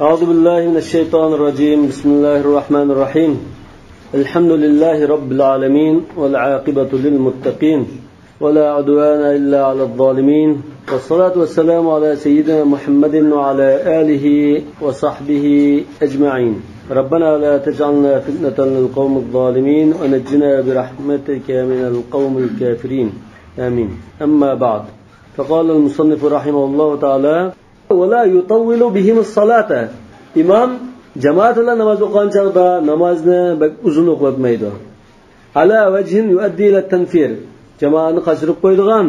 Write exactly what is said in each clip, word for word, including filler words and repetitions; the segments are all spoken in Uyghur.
أعوذ بالله من الشيطان الرجيم. بسم الله الرحمن الرحيم. الحمد لله رب العالمين، والعاقبة للمتقين، ولا عدوان إلا على الظالمين، والصلاة والسلام على سيدنا محمد وعلى آله وصحبه أجمعين. ربنا لا تجعلنا فتنة للقوم الظالمين، ونجنا برحمتك من القوم الكافرين. آمين. أما بعد، فقال المصنف رحمه الله تعالى: ولا يطول بهم الصلاة. ئىمام جامائەت بىلەن ناماز ئوقۇغان چاغدا نامازنى بەك ئۇزۇن ئوقۇۋەتمەيدۇ. على وجه يؤدي إلى التنفير. جامائەتنى قاچۇرۇپ قويىدىغان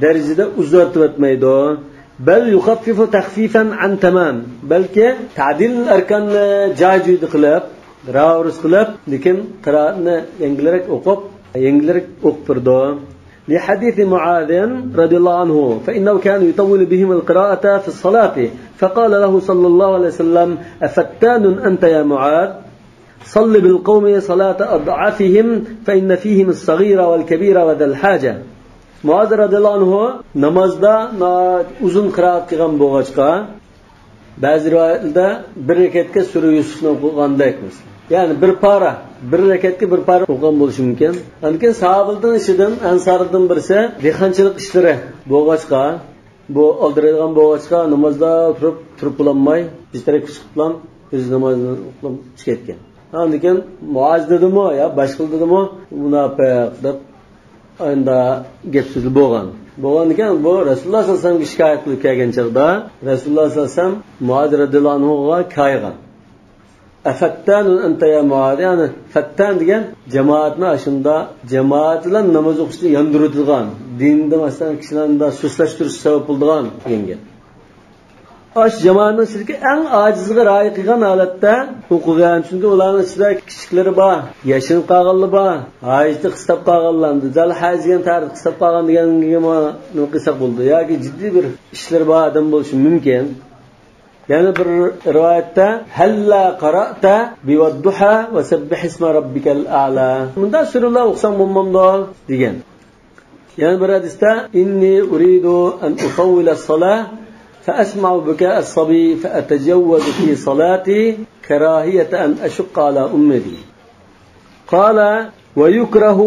دەرىجىدە ئۇزارتىۋەتمەيدۇ. بل يخفف تخفيفا عن تمام. بەلكى تەدىل ئەركاننى جاي-جايىدا قىلىپ، راۋۇرۇس قىلىپ، لېكىن قىرائەتنى يەڭگىلرەك ئوقۇپ، يەڭگىلرەك ئوقۇپ بېرىدۇ. لحديث معاذ رضي الله عنه، فإنه كان يطول بهم القراءة في الصلاة، فقال له صلى الله عليه وسلم: أفتان أنت يا معاذ؟ صل بالقوم صلاة أضعفهم، فإن فيهم الصغير والكبير وذا الحاجة. مۇئاز رەزىياللاھۇ ئەنھۇ نامازدا ناھايىتى ئۇزۇن قىرائەت قىلغان بولغاچقا، بەزى رىۋايەتلەردە بىر رەكەتكە سۈرە يۈسۈفنى ئوقۇغاندەك مەسىلەن. يەنى بىر پارە، بىر رەكەتكە بىر پارە ئوقۇغان بولۇشى مۇمكىن. ئاندىن كېيىن ساھابىلەرنىڭ ئىچىدىن ئەنسارىدىن بىرسى دېھقانچىلىق ئىشلىرى بولغاچقا، بۇ ئالدىرايدىغان بولغاچقا، نامازدا تۇرۇپ، تۇرۇپ بولالماي، بىر تەرەپكە چىقىپلا ئۆزى نامازىنى ئوقۇپ چىقىپ كەتكەن. ئاندىن كېيىن مۇئاز دېدىمۇ يا باشقىلار دېدىمۇ، مۇناپىق دەپ ئاينىدا گەپ سۆزلە بولغان. بولغاندىكىن بۇ رەسۇلۇللاھ سەللەللاھۇ ئەلەيھى ۋەسەللەمگە شىكايەت قىلىپ كەلگەن چاغدا رەسۇلۇللاھ سەللەللاھۇ ئەلەيھى ۋەسەللەم مۇئاز رەزىياللاھۇ ئەنھۇغا كايىغان. ئەفەتتانۇن ئەنتە يا مۇئاز؟ يەنى فەتتان دېگەن جامائەتنى ئاشۇندا جامائەت بىلەن ناماز ئوقۇشنى ياندۇرۇۋېتىدىغان، دىندا مەسىلەن كىشىلەرنى سۇسلاشتۇرۇشقا سەۋەب بولىدىغان دېگەن گەپ. ئاشۇ جامائەتنىڭ ئىچىدىكى ئەڭ ئاجىزىغا رىئايە قىلغان ھالەتتە ئوقۇغان. چۈنكى ئۇلارنىڭ ئىچىدە كىچىكلىرى بار، ياشىنىپ قالغانلار بار، ھاجىتى قىستاپ قالغانلار، زەل ھاجە دېگەن تەرىپى قىستاپ قالغان دېگەنگە نېمە قىلساق بولىدۇ؟ ياكى جىددىي بىر ئىشلىرى بار ئادەم بولۇشى مۇمكىن. يەنە بىر رىۋايەتتە، ھەللا قارائتا بىۋەددۇھا ۋە سەببىھىسمە رەببىكەل ئەلا. مۇنداق سۈرىلەر ئوقۇساڭ بولمامدۇ؟ دېگەن. يەنە بىر ھەدىستە، إني أريد أن أطول الصلاة فأسمع بكاء الصبي فأتجوز في صلاتي كراهية أن أشق على أمتي. قال: ويكره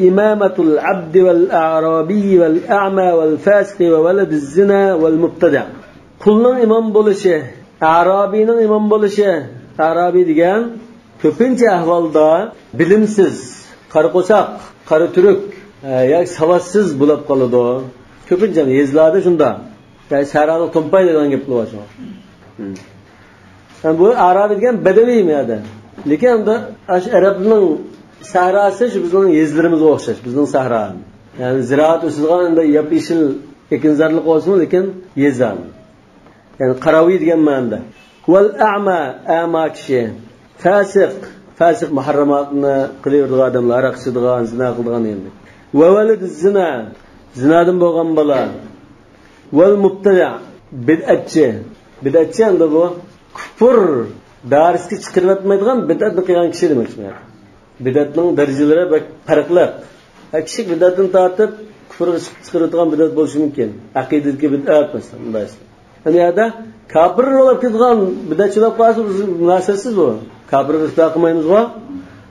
إمامة العبد والأعرابي والأعمى والفاسق وولد الزنا والمبتدع. قۇلنىڭ ئىمام بولۇشى، ئەرابىينىڭ ئىمام بولۇشى، ئەرابىي دېگەن كۆپىنچە ئەھۋالدا بىلىمسىز، قارا قورساق، قارا تۈرك، ئە، ياكى ساۋاتسىز بولۇپ قالىدۇ. كۆپىنچە يېزىلاردا شۇنداق. ياكى سەھرانىڭ تومپاي دەيدىغان گەپ بولۇۋاتىدۇ. ھەم بۇ ئەرابىي دېگەن بەدەۋىي بۇ يەردە. لېكىن ئەمدى ئاشۇ ئەرەبنىڭ سەھراسى شۇ بىزنىڭ يېزىلىرىمىزغا ئوخشاش، بىزنىڭ سەھرا. يەنى زىرائەت ئۆسىدىغان، ئەمدى ياپيېشىل ئېكىنزارلىق بولسىمۇ، لېكىن يېزا. يەنى قاراۋۇي دېگەن مەنىدە. ۋەل ئەما، ئەما كىشى. فاسىق، فاسىق مۇھەررەماتنى قىلىۋېرىدىغان ئادەملەر، ھاراق ئىچىدىغان، زىنا قىلىدىغان يەنى. ۋە ۋەلىدىز زىنا، زىنادىن بولغان بالا. ۋەل مۇبتەدىئ، بىدئەتچى. بىدئەتچى ئەمدى بۇ كۇپۇر دائىرىسىگە چىقىرىۋەتمەيدىغان بىدئەتنى قىلغان كىشى دېمەكچى. بىدئەتنىڭ دەرىجىلىرى بەك پەرقلىق. ھە، كىچىك بىدئەتتىن تارتىپ كۇفرغا چىقىرىۋېتىدىغان بىدئەت بولۇشى مۇمكىن. ئەقىدىدىكى بىدئەت مەسىلەن، مۇنداق ئىشلار. يەنى يەردە كاپىر بولۇپ كېتىدىغان بىدئەتچىلەر بار، بىز مۇناسىۋەتسىز بۇ. كاپىرغا ئىتتىپاق قىلمايمىز بۇ.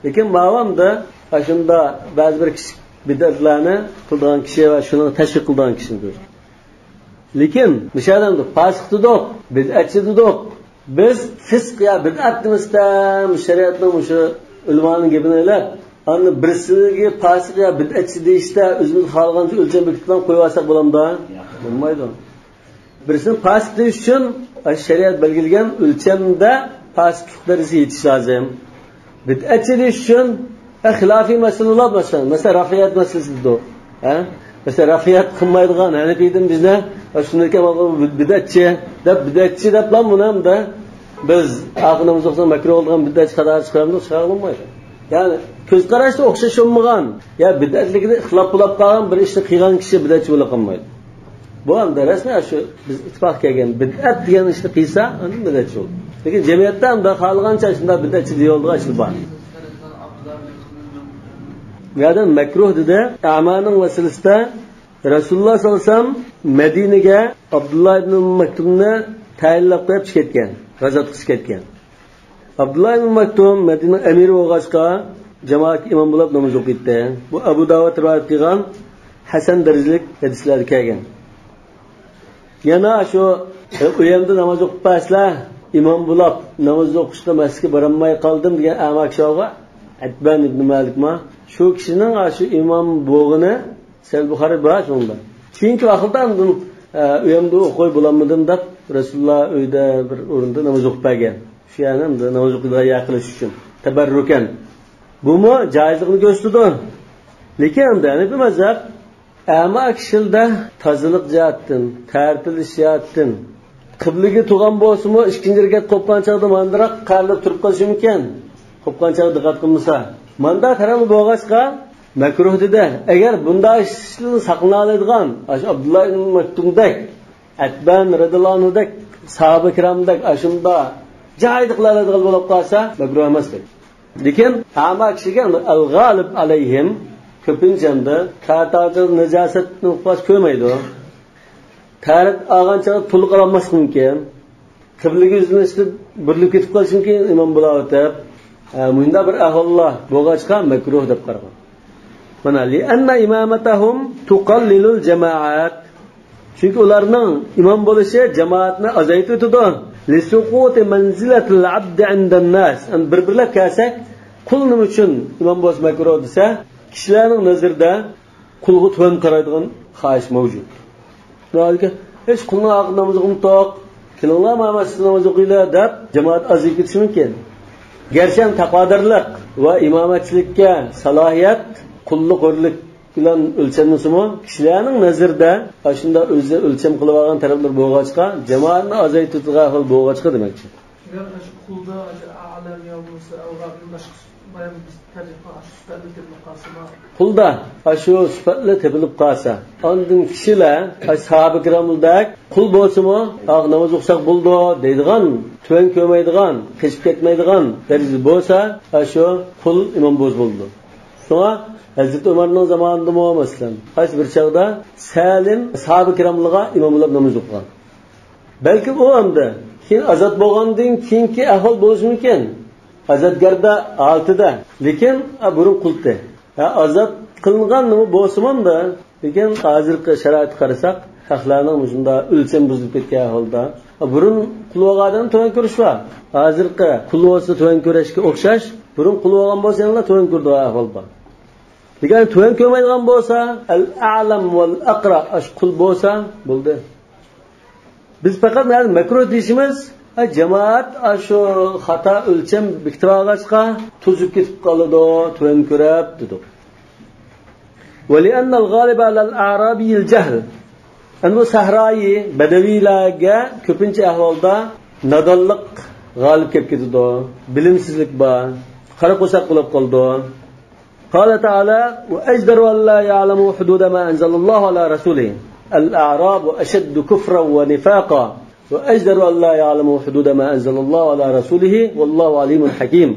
لېكىن ماۋامدا ئاشۇندا بەزى بىر كىچىك بىدئەتلەرنى قىلىدىغان كىشى ۋە شۇنى تەشۋىق قىلىدىغان كىشىنى كۆرسەم. لېكىن مۇشۇ ئادەمنى پاسىق دېدۇق، بىدئەتچى دېدۇق. بىز فىسق يا بىدئەت دېمەستە، شەرىئەتنىڭ مۇشۇ ئۆلىمانىڭ گېپىنى ئېلىپ، ئاندىن بىرسىگە پاسىق يا بىدئەتچى دېيىشتە ئۆزىمىز خالىغانچە ئۆلچەم بېكىتىپ قويۇۋالساق بولامدا؟ بولمايدۇ. بىرسىنى پاسىق دېيىش ئۈچۈن شەرىئەت بەلگىلىگەن ئۆلچەمدە پاسىقلىق دەرىجىسىگە يېتىش لازىم. بىدئەتچى دېيىش ئۈچۈن، ئە، خىلاپىي مەسىلىلەر، مەسىلەن، مەسىلەن، رەفئىيەت مەسىلىسى دېدۇق. ھە؟ مەسىلەن، رەفئىيەت قىلمايدىغان ھەنىپىيدىن بىزنى، ئە، شۇنداكى بىدئەتچى دەپ، بىدئەتچى دەپلا بۇنى ھەمدە بىز ئاخىر ناماز ئوقۇساق مەكرۇھ بولىدىغان بىدئەتچى قاتارىغا چىقىرامدۇق؟ چىقارغىلى بولمايدۇ. يەنى كۆز قاراشتا ئوخشاش بولمىغان، يا بىدئەتلىكىدە ئىختىلاپ بولۇپ قالغان بىر ئىشنى قىلغان كىشى بىدئەتچى بولۇپ قالمايدۇ. بۇ ئەمدى رەسمىي شۇ بىز ئىتتىپاق كەلگەن بىدئەت دېگەن ئىشنى قىلسا، ئاندىن بىدئەتچى بولىدۇ. لېكىن جەمئىيەتتە ئەمدى خالىغانچە شۇنداق بىدئەتچى دېيىۋالىدىغان ئىشلار بار. بۇ يەردە مەكرۇھ دېدى. ئەمانىڭ مەسىلىسىدە رەسۇلۇللاھ سەللەللاھۇ ئەلەيھى ۋەسەللەم مەدىنىگە ئابدۇللاھ ئىبن ئۇممۇ مەكتۇمنى تەيىنلەپ قويۇپ چىقىپ كەتكەن. غازات قىلىشقا كەتكەن. ئابدۇللا ئىبن مەكتۇم مەدىنىنىڭ ئەمىرى بولغاچقا، جامائەتكە ئىمام بولۇپ ناماز ئوقۇيتتى. بۇ ئەبۇ داۋۇد رىۋايەت قىلغان ھەسەن دەرىجىلىك ھەدىسلەردە كەلگەن. يەنە شۇ، ئۆيۈمدە ناماز ئوقۇپ بەرسىلە، ئىمام بولاپ ناماز ئوقۇشقا مەسچىتكە بارالماي قالدىم دېگەن ئەما كىشى بارغۇ، ئەتبان ئىبن مالىكما، شۇ كىشىنىڭ شۇ ئىمام بولغىنى سەھىھ بۇخارىدا بار شۇنىڭدا. كېيىنكى ۋاقىتتا ئاندىن، ئە، ئۆيۈمدە ئوقۇي بولالمىدىم دەپ، رەسۇلۇللا ئۆيدە بىر ئورۇندا ناماز ئوقۇپ بەرگەن. شۇ يەرنى ئەمدى ناماز ئوقۇيدىغان يەر قىلىش ئۈچۈن. تەبەررۇكەن. بۇمۇ جائىزلىقنى كۆرسىتىدۇ. لېكىن ئەمدى ھەنىفىي مەزھەپ ئەما كىشىلەردە تازىلىق جەھەتتىن، تەرەت ئېلىش جەھەتتىن، قىبلىگە تۇرغان بولسىمۇ، ئىككىنچى رەكەت قوپقان چاغدا ماندىراق قايرىلىپ تۇرۇپ قېلىشى مۇمكىن. قوپقان چاغدا دىققەت قىلمىسا. ماندا تەرەت بولغاچقا، مەكرۇھ دېدى. ئەگەر بۇنداق ئىشتىن ساقلىنالايدىغان، ئاشۇ ئابدۇللا ئىبن مەكتۇمدەك، ئەتبان رەزىياللاھۇ ئەنھۇدەك، ساھابە كىرامدەك ئاشۇنداق جايىدا قىلالايدىغان بولۇپ قالسا، مەكرۇھ ئەمەس دەيدۇ. لېكىن ئەما كىشىگە ئەل غالىب ئەلەيھىم، كۆپىنچە ئەمدى كاتاجىل نەجاسەتنى ئۇقۇپ كۆرمەيدۇ. تەرەت ئالغان چاغدا تولۇق ئالالماسلىقى مۇمكىن. قىبلىگە يۈزلىنىشتە بۇرۇلۇپ كېتىپ قېلىشى مۇمكىن ئىمام بولاۋېتىپ. ئە، مۇنداق بىر ئەھۋاللار بولغاچقا مەكرۇھ دەپ قارىغان. مانا، لىئەننە ئىمامەتەھۇم تۇقەللىلۇل جەمائەت. چۈنكى ئۇلارنىڭ ئىمام بولۇشى جامائەتنى ئازايتىۋېتىدۇ. لىسۇقۇتى مەنزىلەتىل ئەبدى ئىندەنناس. يەنى بىر-بىرلەپ كەلسەك، قۇل نېمە ئۈچۈن ئىمام بولسا مەكرۇھ دېسە، كىشىلەرنىڭ نەزىرىدە قۇلغا تۆۋەن قارايدىغان خاھىش مەۋجۇت. ھېچ قۇلنىڭ ئاخىر نامىزىغا ئۇنتۇق، كېلىڭلار، مانا سىز ناماز ئوقۇيلى دەپ جامائەت ئازىيىپ كېتىشى مۇمكىن. گەرچە تەقۋادارلىق ۋە ئىمامەتچىلىككە سالاھىيەت قۇللۇق ھۆرلۈك بىلەن ئۆلچەنمىسىمۇ، كىشىلەرنىڭ نەزىرىدە ئاشۇنداق ئۆزى ئۆلچەم قىلىۋالغان تەرەپلىرى بولغاچقا، جامائەتنى ئازايتىدىغان ئەھۋال بولغاچقا دېمەكچى. ئەگەر ئاشۇ قۇلدا ئاشۇ ئەلەم يا بولمىسا ئەۋلادىن باشقا بايان بىز تەرجىمە ئاشۇ سۈپەتنى تېپىلىپ قالسىمۇ؟ قۇلدا ئاشۇ سۈپەتلەر تېپىلىپ قالسا، ئاندىن كىشىلەر ئاشۇ ساھابە كىراملاردەك قۇل بولسىمۇ، ئاغ ناماز ئوقۇساق بولىدۇ دەيدىغان، تۆۋەن كۆرمەيدىغان، قېچىپ كەتمەيدىغان دەرىجىدە بولسا، ئاشۇ قۇل ئىمام بولسا بولىدۇ. شۇڭا ھەزرىتى ئۆمەرنىڭ زامانىدىمۇ، مەسىلەن، قايسى بىر چاغدا سەلىم ساھابە كىراملارغا ئىمام بولۇپ ناماز ئوقۇغان. بەلكىم ئۇ ئەمدى كېيىن ئازاد بولغاندىن كېيىنكى ئەھۋال بولۇشى مۇمكىن. ئازادگەردە ھالىتىدە. لېكىن، ھە، بۇرۇن قۇلتى. ھە، ئازاد قىلىنغان نېمە بولسىمۇ ئەمدى، لېكىن ھازىرقى شارائىتقا قارىساق، خەقلەرنىڭ مۇشۇنداق ئۆلچەم بۇزۇلۇپ كەتكەن ئەھۋالدا، بۇرۇن قۇل بولغان ئادەمنى تۆۋەن كۆرۈش بار. ھازىرقى قۇل بولسا تۆۋەن كۆرۈشكە ئوخشاش، بۇرۇن قۇل بولغان بولسا يەنىلا تۆۋەن كۆرىدىغان ئەھۋال بار. لېكىن تۆۋەن كۆرمەيدىغان بولسا، ئەل ئەلەم ۋەل ئەقرا، ئاشۇ قۇل بولسا بولدى. بىز پەقەت مەن مەكرۇھ دېيىشىمىز، ھە، جامائەت ئاشۇ خاتا ئۆلچەم بېكىتىۋالغاچقا، توزۇپ كېتىپ قالىدۇ، تۆۋەن كۆرۈپ دېدۇق. ولأن الغالب على الأعرابي الجهل. ئەمدى بۇ سەھرايى بەدەۋىيلەرگە كۆپىنچە ئەھۋالدا نادانلىق غالىب كېلىپ كېتىدۇ، بىلىمسىزلىك بار، قارا قورساق بولۇپ قالىدۇ. قال تعالى: وأجدر أن لا يعلموا حدود ما أنزل الله على رسوله. الأعراب أشد كفرا ونفاقا. وأجدر أن لا يعلموا حدود ما أنزل الله على رسوله. والله عليم حكيم.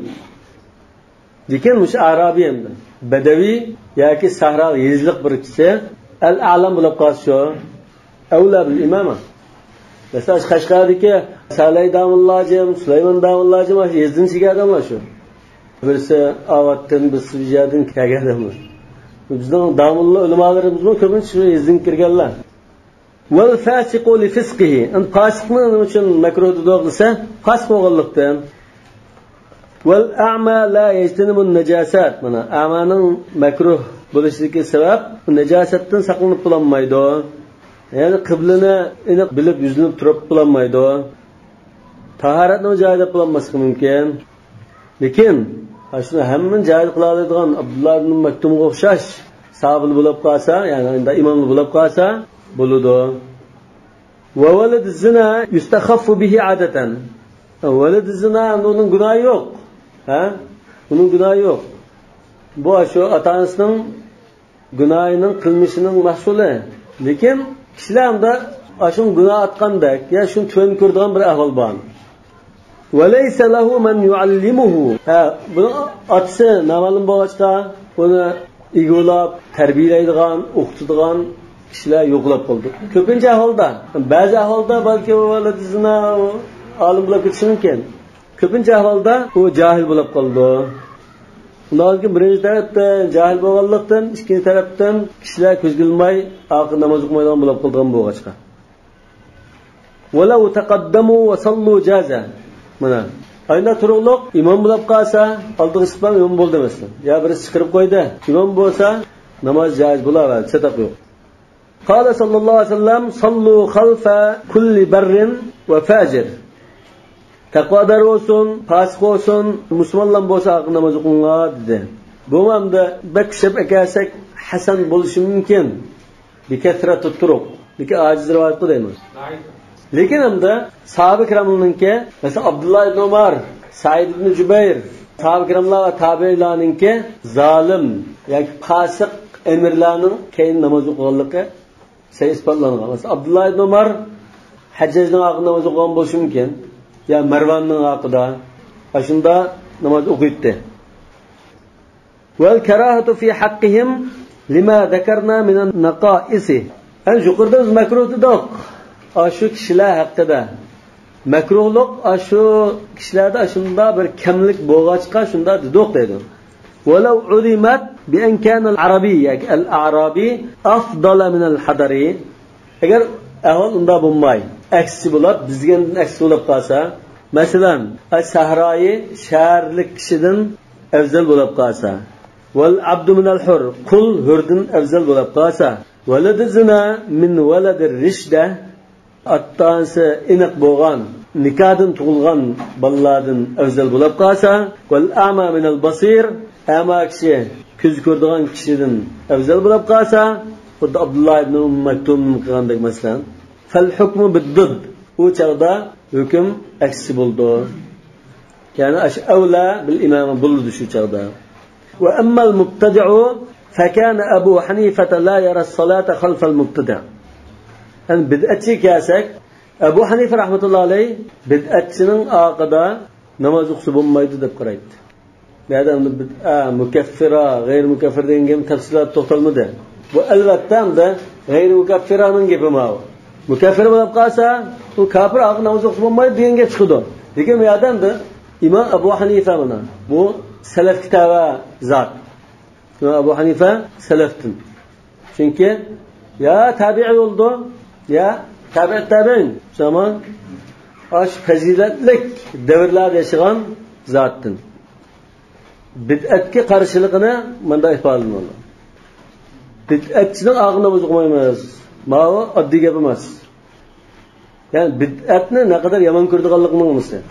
لېكىن مۇشۇ ئارابىي ئەمدى، بەدەۋىي ياكى سەھرا يېزىلىق بىر كىشى ئەل ئەلەم بولۇپ قالسا شۇ. ئەۋلە بىل ئىمامە. مەسىلەن، قەشقەردىكى سەلەي داموللاجىم، سۇلايمان داموللاجىم، ئاشۇ يېزىدىن چىقىدىغان ئادەملەر شۇ. بىرسى ئاۋاتتىن، بىرسى بىر يەردىن كەلگەن ئادەملەر. بىزنىڭ داموللا ئۆلىمالىرىمىزمۇ كۆپىنچە شۇ يېزىدىن كىرگەنلەر. والفاسق لفسقه. ئەمدى پاسىقنى نېمە ئۈچۈن مەكرۇھ دېدۇق دېسە، پاسىق بولغانلىقتىن. والأعمى لا يجتنب النجاسات. مانا، ئەمانىڭ مەكرۇھ بولۇشىدىكى سەۋەب، نەجاسەتتىن ساقلىنىپ بولالمايدۇ. يەنى قىبلىنى ئېنىق بىلىپ يۈزلىنىپ تۇرۇپ بولالمايدۇ. تاھارەتنىڭ جايىدا بولالماسلىقى مۇمكىن. لېكىن، ئاشۇنى ھەممىنى جايىدا قىلالايدىغان ئابدۇللا ئىبن مەكتۇمغا ئوخشاش ساھابىلار بولۇپ قالسا، يەنى ئىماملار بولۇپ قالسا، بولىدۇ. وولد الزنا يستخف به عادة. ولد الزنا، ئۇنىڭ گۇناھى يوق. ھە؟ ئۇنىڭ گۇناھى يوق. بۇ شۇ ئاتا-ئانىسىنىڭ گۇناھىنىڭ، قىلمىشىنىڭ مەھسۇلى. لېكىن كىشىلەر ئەمدى ئاشۇنى گۇناھ ئاتقاندەك، يا شۇنى تۆۋەن كۆرىدىغان بىر ئەھۋال بار. وليس له من يعلمه. ھە، بۇنىڭ ئاتىسى نامەلۇم بولغاچقا، بۇنى ئىگىلەپ، تەربىيەلەيدىغان، ئوقۇتىدىغان كىشىلەر يوقىلاپ قالدى. كۆپىنچە ئەھۋالدا، بەزى ئەھۋالدا بەلكى ۋولد الزنا، ئالىم بولۇپ كېتىشى مۇمكىن. كۆپىنچە ئەھۋالدا ئۇ جاھىل بولۇپ قالىدۇ. ئۇنىڭدىن كېيىن بىرىنچى تەرەپتىن جاھىل بولغانلىقتىن، ئىككىنچى تەرەپتىن كىشىلەر كۆزگە ئىلماي ئارقىدىن ناماز ئوقۇمايدىغان بولۇپ قالىدىغان بولغاچقا. ولو تقدموا وصلوا جاز. مانا، ئاينا تۇرۇقلۇق ئىمام بولۇپ قالسا، ئالدىغا چىقىپ ئىمام بولدى مەسىلەن. يا بىرسى چىقىرىپ قويدى. ئىمام بولسا، ناماز جايىز بولاۋەردى، چاتاق يوق. قال صلى الله عليه وسلم: صلوا خلف كل بر وفاجر. تەقۋادار بولسۇن، پاسىق بولسۇن، مۇسۇلمانلار بولسا ئارقىدىن ناماز ئوقۇڭلار دېدى. بۇ مەنىدە بەك كۈچەپ ئەكەلسەك، ھەسەن بولۇشى مۇمكىن. بكثرة الطرق. لېكىن ئاجىز رىۋايەت بۇ دەيمىز. لېكىن ئەمدى ساھابە كىراملارنىڭكى، مەسىلەن، ئابدۇللا ئىبن ئۇمار، سەئىد ئىبن جۇبەير، ساھابە كىراملار ۋە تابىئىنلارنىڭكى زالىم ياكى پاسىق ئەمىرلەرنىڭ كەينىدىن ناماز ئوقۇغانلىقى شەيئى ئىسپاتلانغان. مەسىلەن، ئابدۇللا ئىبن ئۇمار ھەججاجنىڭ ئارقىدىن ناماز ئوقۇغان بولۇشى مۇمكىن. يا مەرۋاننىڭ ئارقىدا. ئاشۇندا ناماز ئوقۇيتتى. والكراهة في حقهم لما ذكرنا من النقائص. ئەنە يۇقىرىدا بىز مەكرۇھ دېدۇق. ئاشۇ كىشىلەر ھەققىدە. مەكرۇھلۇق ئاشۇ كىشىلەردە ئاشۇنداق بىر كەملىك بولغاچقا شۇنداق دېدۇق دەيدۇ. ولو علمت بأن كان العربي ياكى الأعرابي أفضل من الحضري. ئەگەر ئەھۋال ئۇنداق بولماي، ئەكسىچە بولۇپ، بىز دېگەندىن ئەكسى بولۇپ قالسا، مەسىلەن، ئاي سەھرايى شەھەرلىك كىشىدىن ئەۋزەل بولۇپ قالسا، والعبد من الحر، قۇل ھۆردىن ئەۋزەل بولۇپ قالسا، ولد الزنا من ولد الرشدة، ئاتا-ئانىسى ئېنىق بولغان، نىكاھتىن تۇغۇلغان بالىلاردىن ئەۋزەل بولۇپ قالسا، والأعمى من البصير، ئەما كىشى كۆز كۆرىدىغان كىشىدىن ئەۋزەل بولۇپ قالسا، خۇددى ئابدۇللا ئىبن ئۇممۇ مەكتۇم قىلغاندەك مەسىلەن، فالحكم بالضد، ئۇ چاغدا ھۆكۈم ئەكسىچە بولىدۇ. يەنى ئەش-، أولى بالإمامة بولىدۇ شۇ چاغدا. وأما المبتدع فكان أبو حنيفة لا يرى الصلاة خلف المبتدع. يەنى بىدئەتچىگە كەلسەك، ئەبۇ ھەنىفە رەھمەتۇللا ئەلەيھ بىدئەتچىنىڭ ئارقىدا ناماز ئوقۇسا بولمايدۇ دەپ قارايتتى. بۇ يەردە ئەمدى بىدئە، مۇكەففىرە، غەيرىي مۇكەففىرە دېگەن گەپنى تەپسىلات توختالمىدى. بۇ ئەلۋەتتە ئەمدى غەيرىي مۇكەففىرەنىڭ گېپى ماۋۇ. مۇكەففىر بولۇپ قالسا، ئۇ كاپىر ئارقىدا ناماز ئوقۇسا بولمايدۇ دېگەن گەپ چىقىدۇ. لېكىن بۇ يەردە ئەمدى ئىمام ئەبۇ ھەنىفە مانا، بۇ سەلەفكە تەۋە زات. ئىمام ئەبۇ ھەنىفە سەلەفتىن. چۈنكى يا تابىئىي بولىدۇ، يا تابىئەت تابىئىن. شۇڭا ئاشۇ پەزىلەتلىك دەۋرلەردە ياشىغان زاتتىن. بىدئەتكە قارشىلىقىنى مۇنداق ئىپادىلىنىدۇ. بىدئەتچىنىڭ ئارقىدا ناماز ئوقۇمايمىز. ماۋۇ ئاددىي گەپ ئەمەس. يەنى بىدئەتنى نەقەدەر يامان كۆرىدىغانلىقىنىڭ نىشانى.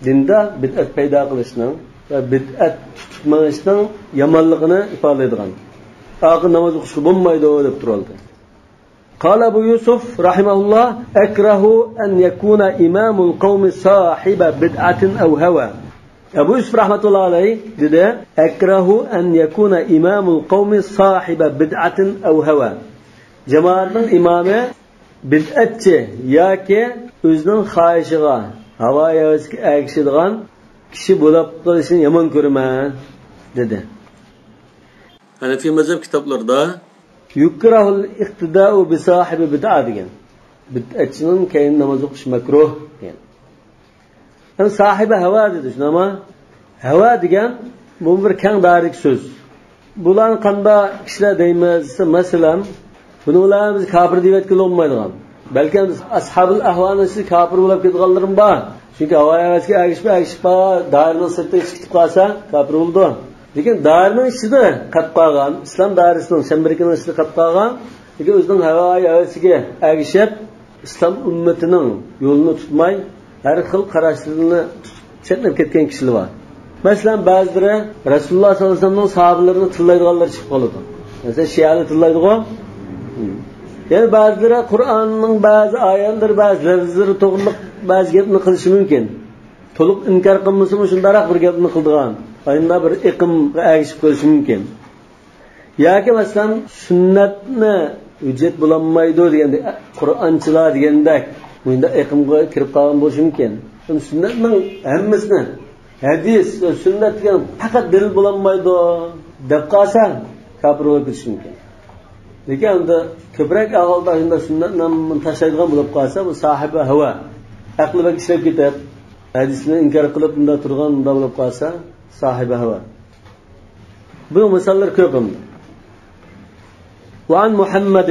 دىندا بىدئەت پەيدا قىلىشنىڭ ۋە بىدئەت تۇتۇپ مېڭىشنىڭ يامانلىقىنى ئىپادىلەيدىغان. ئارقىدا ناماز ئوقۇشقا بولمايدۇ دەپ تۇرۇۋالدى. قال أبو يوسف رحمه الله: أكره أن يكون إمام القوم صاحب بدعة أو هوى. ئەبۇ يۈسۈپ رەھمەتۇللا ئەلەيھ دېدى: أكره أن يكون إمام القوم صاحب بدعة أو هوى. جامائەتنىڭ ئىمامى بىدئەتچى ياكى ئۆزىنىڭ خاھىشىغا، ھاۋا-ھەۋىسىگە ئەگىشىدىغان كىشى بولۇپ قېلىشىنى يامان كۆرىمەن، دېدى. ھەنەفىي مەزھەپ كىتابلىرىدا يكره الاقتداء بصاحب بدعة دېگەن. بىدئەتچىنىڭ كەينىدە ناماز ئوقۇش مەكرۇھ دېگەن. ھەم ساھىبە ھەۋا دېدى، شۇنداقمۇ؟ ھەۋا دېگەن، بۇ بىر كەڭ دائىرىلىك سۆز. بۇلارنى قانداق كىشىلەر دەيمىز دېسە، مەسىلەن، بۇنىڭ بىلەن بىز كاپىر دەۋەتكىلى بولمايدىغان. بەلكىم بىز ئەسھابۇل ئەھۋانىڭ ئىچىدە كاپىر بولۇپ كېتىدىغانلىرىمۇ بار. چۈنكى ھاۋا-ھەۋەسكە ئەگىشىپ، ئەگىشىپ قال-، دائىرىنىڭ سىرتىغا چىقىپ كەتكەن بولسا، كاپىر بولىدۇ. لېكىن دائىرىنىڭ ئىچىدە قېلىپ قالغان، ئىسلام دائىرىسىنىڭ چەمبىرىكىنىڭ ئىچىدە قېلىپ قالغان، لېكىن ئۆزىنىڭ ھاۋا-ھەۋەسىگە ئەگىشىپ، ئىسلام ئۈممىتىنىڭ يولىنى تۇتماي، ھەر خىل قاراشلىرىنى تۇتۇپ چەتنەپ كەتكەن كىشىلەر بار. مەسىلەن، بەزىلىرى رەسۇلۇللاھ سەللەللاھۇ ئەلەيھى ۋەسەللەمنىڭ ساھابىلىرىنى تىللايدىغانلار چىقىپ قالىدۇ. مەسىلەن، شىئەلەر تىللايدىغۇ. يەنە بەزىلىرى قۇرئاننىڭ بەزى ئايەتلىرى، بەزى لەفزلىرى توغرىلىق بەزى گەپنى قىلىشى مۇمكىن. تولۇق ئىنكار قىلمىسىمۇ، شۇنداقراق بىر گەپنى قىلىدىغان، ئاينىدا بىر ئېقىمغا ئەگىشىپ قېلىشى مۇمكىن. ياكى مەسىلەن، سۈننەتنى ھۆججەت بولالمايدۇ دېگەندەك، قۇرئانچىلار دېگەندەك مۇنداق ئېقىمغا كىرىپ قالغان بولۇشى مۇمكىن. سۈننەتنىڭ ھەممىسىنى، ھەدىس ۋە سۈننەت دېگەن پەقەت دەلىل بولالمايدۇ دەپ قالسا، كاپىر بولۇپ كېتىشى مۇمكىن. لېكىن ئەمدى كۆپرەك ئەھۋالدا شۇنداق سۈننەتنى تاشلايدىغان بولۇپ قالسا، بۇ ساھىبە ھەۋا. ئەقلى بەك ئىشلەپ كېتىپ، ھەدىسنى ئىنكار قىلىپ، مۇنداق تۇرغان، مۇنداق بولۇپ قالسا، ساھىبى ھەۋا. بۇنىڭ مىساللىرى كۆپ ئەمدى. وعن محمد،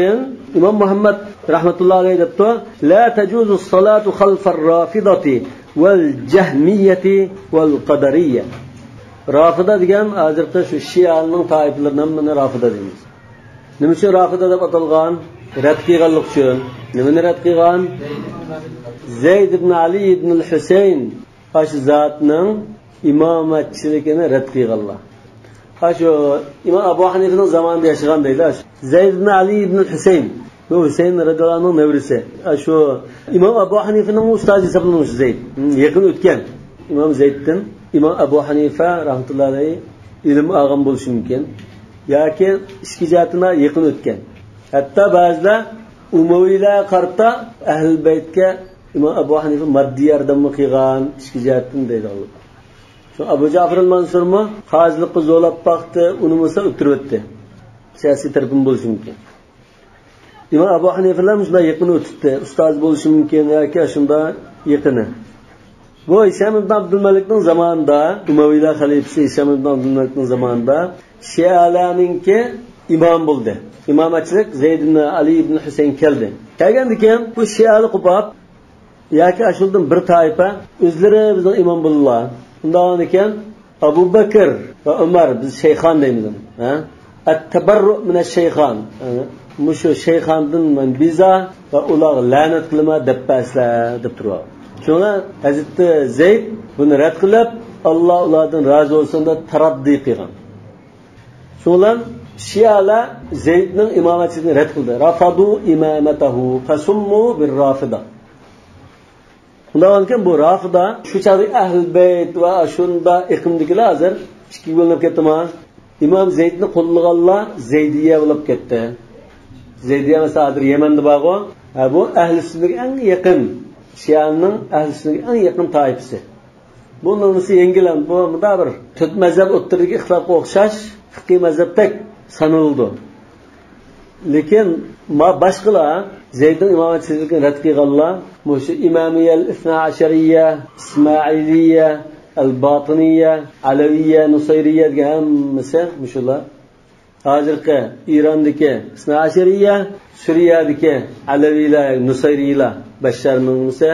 ئىمام مۇھەممەد رەھمەتۇللا ئەلەيھ دەپتۇ، لا تجوز الصلاة خلف الرافضة والجهمية والقدرية. رافىدا دېگەن ھازىرقى شۇ شىئەنىڭ تائىپىلىرىنىڭ ھەممىنى رافىدا دەيمىز. نېمە ئۈچۈن رافىدا دەپ ئاتالغان؟ رەت قىلغانلىق ئۈچۈن. نېمىنى رەت قىلغان؟ زەيد ئىبن ئەلى ئىبن ھۈسەين، ئاشۇ زاتنىڭ ئىمامەتچىلىكىنى رەت قىلغانلار. ھە، شۇ ئىمام ئەبۇ ھەنىفىنىڭ زامانىدا ياشىغان دەيدۇ. زەيد ئىبن ئەلى ئىبن ھۈسەين. بۇ ھۈسەين رەزىياللاھۇ ئەنھۇنىڭ نەۋرىسى. ھە، شۇ ئىمام ئەبۇ ھەنىفىنىڭ ئۇستازى ھېسابلىنىدۇ شۇ زەيد. ھىم، يېقىن ئۆتكەن. ئىمام زەيدتىن ئىمام ئەبۇ ھەنىفە رەھمەتۇللاھى ئەلەيھى ئىلىم ئالغان بولۇشى مۇمكىن. ياكى ئىچكى جەھەتتىن يېقىن ئۆتكەن. ھەتتا بەزىلەر ئۇمەۋىيلەرگە قارىتا ئەھلى بەيتكە ئىمام ئەبۇ ھەنىفە ماددىي ياردەممۇ قىلغان، ئىچكى جەھەتتىن دەيدىغانلار. شۇ ئەبۇ جەفەر مەنسۇرمۇ قازىلىققا زورلاپ باقتى، ئۇنىمىسا ئۆلتۈرۈۋەتتى. سىياسىي تەرىپىمۇ بولۇشى مۇمكىن. ئىمام ئەبۇ ھەنىفە بىلەن شۇنداق يېقىن ئۆتۈپتۇ. ئۇستاز بولۇشى مۇمكىن ياكى شۇنداق يېقىنى. بۇ ھىشام ئىبن ئابدۇلمەلىكنىڭ زامانىدا، ئۇمەۋىيلەر خەلىپىسى ھىشام ئىبن ئابدۇلمەلىكنىڭ زامانىدا شىئەلەرنىڭكى ئىمام بولدى. ئىمامەتچىلىك زەيد ئىبن ئەلى ئىبن ھۈسەين كەلدى. كەلگەندىن كېيىن بۇ شىئەلەر قوپاپ، ياكى ئاشۇندىن بىر تائىپە ئۆزلىرى بىزنىڭ ئىمام بولىلا. ئۇنداق ئىكەن، ئەبۇ بەكر ۋە ئۆمەر، بىز شەيخان دەيمىز ئۇنى. ھە؟ ئەتتەبەررۇ مىنەش شەيخان. يەنى مۇشۇ شەيخاندىن مەن بىزار ۋە ئۇلارغا لەنەت قىلىمەن دەپ بەرسىلە دەپ تۇرۇۋالغان. شۇڭا ھەزرىتى زەيد بۇنى رەت قىلىپ، ئاللا ئۇلاردىن رازى بولسۇن دەپ تەرەددۇ قىلغان. شۇڭا شىئەلەر زەيدنىڭ ئىمامەتچىلىكىنى رەت قىلدى. رەفەدۇ ئىمامەتەھۇ فەسۇممۇ بىر رافىدا. ئۇنداق بولغانكەن، بۇ رافىدا شۇ چاغدىكى ئەھلى بەيت ۋە شۇنداق ئېقىمدىكىلەر ھازىر ئىككىگە بۆلۈنۈپ كەتتىما؟ ئىمام زەيدنى قوللىغانلار زەيدىيە بولۇپ كەتتى. زەيدىيە مەسىلەن ھازىر يەمەندە بارغۇ. ھە، بۇ ئەھلى سۈننىگە ئەڭ يېقىن، شىئەنىڭ ئەھلى سۈننىگە ئەڭ يېقىن تائىپىسى. بۇ نېمىسى يەڭگىل ھەم، بۇ مۇنداق بىر تۆت مەزھەپ ئوتتۇرىدىكى ئىختىلاپقا ئوخشاش فىقھىي مەزھەپتەك سانىلىدۇ. لېكىن ما-، باشقىلار، زەيدنىڭ ئىمامەتچىلىكىنى رەت قىلغانلار، مۇشۇ ئىمامىيە، ئىسنا ئەشەرىيە، ئىسمائىلىيە، ئەل باتىنىيە، ئەلەۋىيە، نۇسەيرىيە دېگەن ھەممىسى مۇشۇلار. ھازىرقى ئىراندىكى ئىسنا ئەشەرىيە، سۈرىيەدىكى ئەلەۋىيلەر، نۇسەيرىيلار، بەششارنىڭ ھەممىسى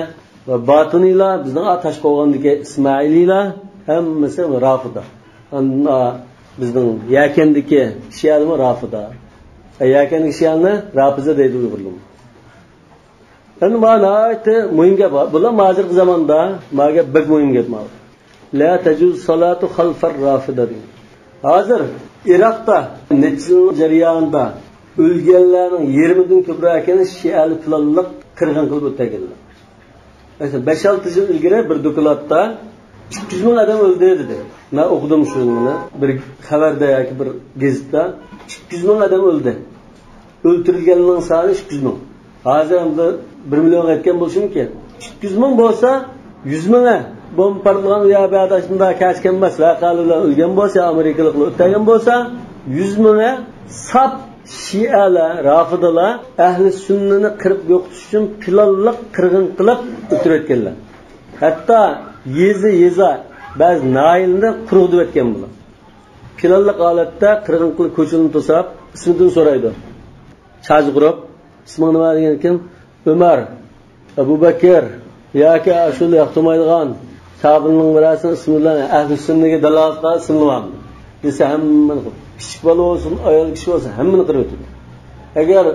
ۋە باتىنىيلار، بىزنىڭ تاشقوغاندىكى ئىسمائىلىيلار، ھەممىسى رافىدا. ئەمما بىزنىڭ يەكەندىكى شىئەلىمۇ رافىدا. يەكەندىكى شىئەلنى رافىزە دەيدۇ ئۇيغۇرلىرىمۇ. ئەمدى مانا ناھايىتى مۇھىم گەپ بار. بۇلار ھازىرقى زاماندا ما گەپ بەك مۇھىم گەپ ماۋۇ. لا تجوز صلاة خلف الرافضة دېگەن. ھازىر ئىراقتا نەچچە يىل جەريانىدا ئۆلگەنلەرنىڭ يېرىمىدىن كۆپرەكىنى شىئەلەر پىلانلىق قىرغىن قىلىپ ئۆتەلگەنلەر. مەسىلەن، بەش-ئالتە يىل ئىلگىرى بىر دوكلاتتا ئىككى يۈز مىڭ ئادەم ئۆلدى دېدى. مەن ئوقۇدۇم شۇنى بىر خەۋەردە ياكى بىر گېزىتتە. ئىككى يۈز مىڭ ئادەم ئۆلدى. ئۆلتۈرۈلگەننىڭ سانى ئىككى يۈز مىڭ. ھازىر ئەمدى بىر مىليونغا يەتكەن بولۇشى مۇمكىن. ئىككى يۈز مىڭ بولسا، يۈز مىڭى بومبا پارتلىغان ئۇ يەر بۇ يەردە شۇنداق كەچكەنمەس ۋەقەلەر بىلەن ئۆلگەن بولسا، يا ئامېرىكىلىقلار ئۆتەلگەن بولسا، يۈز مىڭى ساپ شىئەلەر، رافىدىلار ئەھلى سۈننىنى قىرىپ يوقىتىش ئۈچۈن پىلانلىق قىرغىن قىلىپ ئۆلتۈرۈۋەتكەنلەر. ھەتتا يېزا-يېزا، بەزى ناھىيەلەرنى قۇرغۇزۇۋەتكەن بۇلار. پىلانلىق ھالەتتە قىرغىن قىلىپ، كوچىلارنى توساپ، ئىسمىدىن سورايدۇ. چاژ قۇرۇپ، ئىسمىڭ نېمە دېگەنكىن، ئۆمەر، ئەبۇ بەكىر ياكى ئاشۇنداق ياقتۇرمايدىغان ساھابىنىڭ بىرەرسىنىڭ ئىسمى بىلەن ئەھلى سۈننىگە دالالەت قىلغان ئىسىملىۋالىدۇ دېسە، ھەممىنى قىلىدۇ. كىچىك بالا بولسۇن، ئايال كىشى بولسۇن، ھەممىنى قىرىۋېتىدۇ. ئەگەر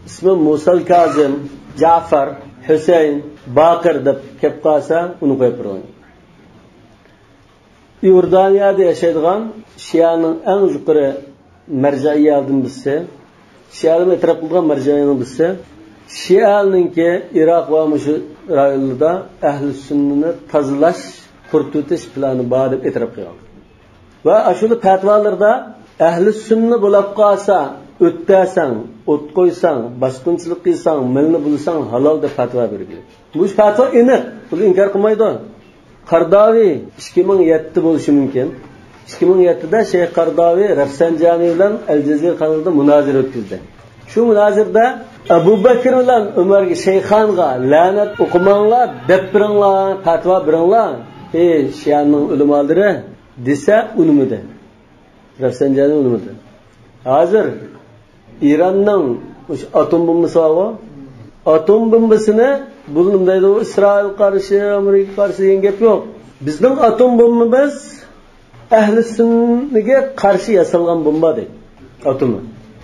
ئىسمى مۇسەل كازىم، جەفەر، ھۈسەيىن، باقىر دەپ كەپ قالسا، ئۇنى قويۇپ بېرىڭ. ئىئوردانىيەدە ياشايدىغان شىئەنىڭ ئەڭ يۇقىرى مەرجەئىيەلىرىدىن بىرسى، شىئەلەرمۇ ئېتىراپ قىلىدىغان مەرجەئىيەنىڭ بىرسى، شىئەلەرنىڭكى ئىراق ۋە مۇشۇ رايونلىرىدا ئەھلى سۈننىنى تازىلاش، قۇرۇتۇۋېتىش پىلانى بار دەپ ئېتىراپ قىلغان. ۋە ئاشۇنداق پەتىۋالىرىدا ئەھلى سۈننە بولاپ قالسا، ئۆتتەرسەڭ، ئوت قويساڭ، باسقۇنچىلىق قىلساڭ، مېلىنى بۇلىساڭ ھالال دەپ پەتىۋا بېرىدۇ. بۇ پەتىۋا ئېنىق، بۇنى ئىنكار قىلمايدۇ. قارداۋى ئىككى مىڭ يەتتە بولۇشى مۇمكىن. ئىككى مىڭ يەتتىدە شەيخ قارداۋى رەفسەنجانى بىلەن ئەل جەزىرە قانىلىدا مۇنازىرە ئۆتكۈزدى. شۇ مۇنازىرىدە ئەبۇ بەكرى بىلەن ئۆمەرگە، شەيخانغا لەنەت ئوقۇماڭلار، دەپ بېرىڭلار، پەتىۋا بېرىڭلار، ئەي شىئەنىڭ ئۆلىمالىرى، دېسە ئۇنىمىدى. رەفسەنجانى ئۇنىمىدى. ھازىر ئىراننىڭ مۇشۇ ئاتوم بومبىسى بارغۇ، ئاتوم بومبىسىنى بۇلنىم دەيدۇ، ئىسرائىل قارشى، ئامېرىكا قارشى دېگەن گەپ يوق. بىزنىڭ ئاتوم بومبىمىز ئەھلى سۈننىگە قارشى ياسالغان بومبا دەيدۇ، ئاتومى.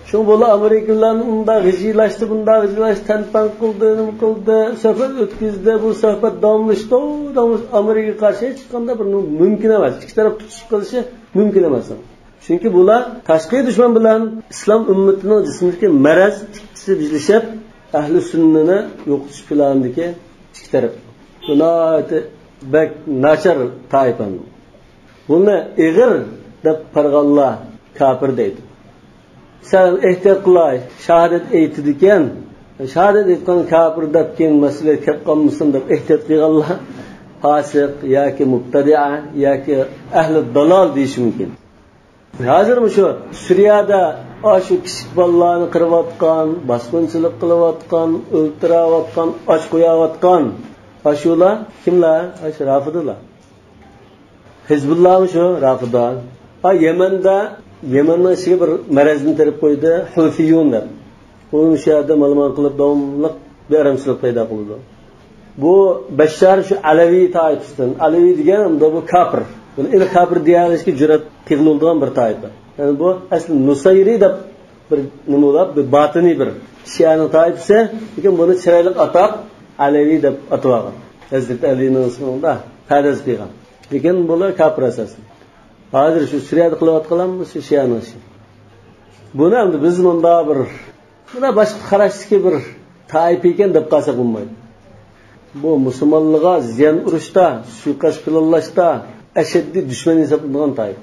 شۇڭا بۇلار ئامېرىكا بىلەن ئۇنداق غىجىلاشتى، بۇنداق غىجىلاشتى، تەنپەن قىلدى، نېمە قىلدى، سۆھبەت ئۆتكۈزدى، بۇ سۆھبەت داۋاملىشتى، داۋاملىشتى. ئامېرىكىغا قارشى ھېچقانداق بىر مۇمكىن ئەمەس. ئىككى تەرەپ تۇتۇشۇپ قېلىشى مۇمكىن ئەمەس. چۈنكى بۇلار تاشقى دۈشمەن بىلەن ئىسلام ئۈممىتىنىڭ جىسمىدىكى مەرەز ئىككىسى بىرلىشىپ، ئەھلى سۈننىنى يوقىتىش پىلانىدىكى ئىككى تەرەپ. بۇ ناھايىتى بەك ناچار تائىپە. بۇنى ئېغىر دەپ قارىغانلار كاپىر دەيدۇ. سەن ئېھتىيات قىلاي، شاھادەت ئېيتىدىكەن، شاھادەت ئېيتقان كاپىر دەپ كېيىن مەسىلە كەپ قالمىسۇن دەپ ئېھتىيات قىلغانلار پاسىق ياكى مۇبتەدىئە ياكى ئەھلى دالال دېيىشى مۇمكىن. ھازىرمۇ شۇ سۈرىيەدە ئاشۇ كىچىك بالىلارنى قىرىۋاتقان، باسقۇنچىلىق قىلىۋاتقان، ئۆلتۈرۈۋاتقان، ئاچ قويۇۋاتقان ئاشۇلار كىملەر؟ ئاشۇ رافىدىلار. ھىزبۇللامۇ شۇ رافىدا. ھا، يەمەندە، يەمەننىڭ ئىچىگە بىر مەرەزنى تېرىپ قويدى، ھۇسىيۇن دەپ. ئۇ شۇ يەردە مالىمان قىلىپ، داۋاملىق بىئارامچىلىق پەيدا قىلىدۇ. بۇ بەششار شۇ ئەلەۋى تائىپىسىدىن. ئەلەۋى دېگەن ئەمدى بۇ كاپىر. بۇنى ئېنىق كاپىر دېيەلىشكە جۈرئەت قىلغۇلىدىغان بىر تائىپە. يەنى بۇ ئەسلى نۇسايرى دەپ بىر نېمە بولۇپ، بىر باتىنىي بىر شىئەنىڭ تائىپىسى، لېكىن بۇنى چىرايلىق ئاتاپ، ئەلەۋى دەپ ئاتىۋالغان. ھەزرىتى ئەلىنىڭ ئىسمىدا پەرداز قىلغان. لېكىن بۇلار كاپىر ئاساسەن. ھازىر شۇ سۈرىيەدە قىلىۋاتقان شۇ شىئەنىڭ ئىشى. بۇنى ئەمدى بىز مۇنداق بىر، مۇنداق باشقا قاراشتىكى بىر تائىپە ئىكەن دەپ قالساق بولمايدۇ. بۇ مۇسۇلمانلارغا زىيان ئۇرۇشتا، سۇيىقەست پىلانلاشتا ئەشەددىي دۈشمەن ھېسابلىنىدىغان تائىپە.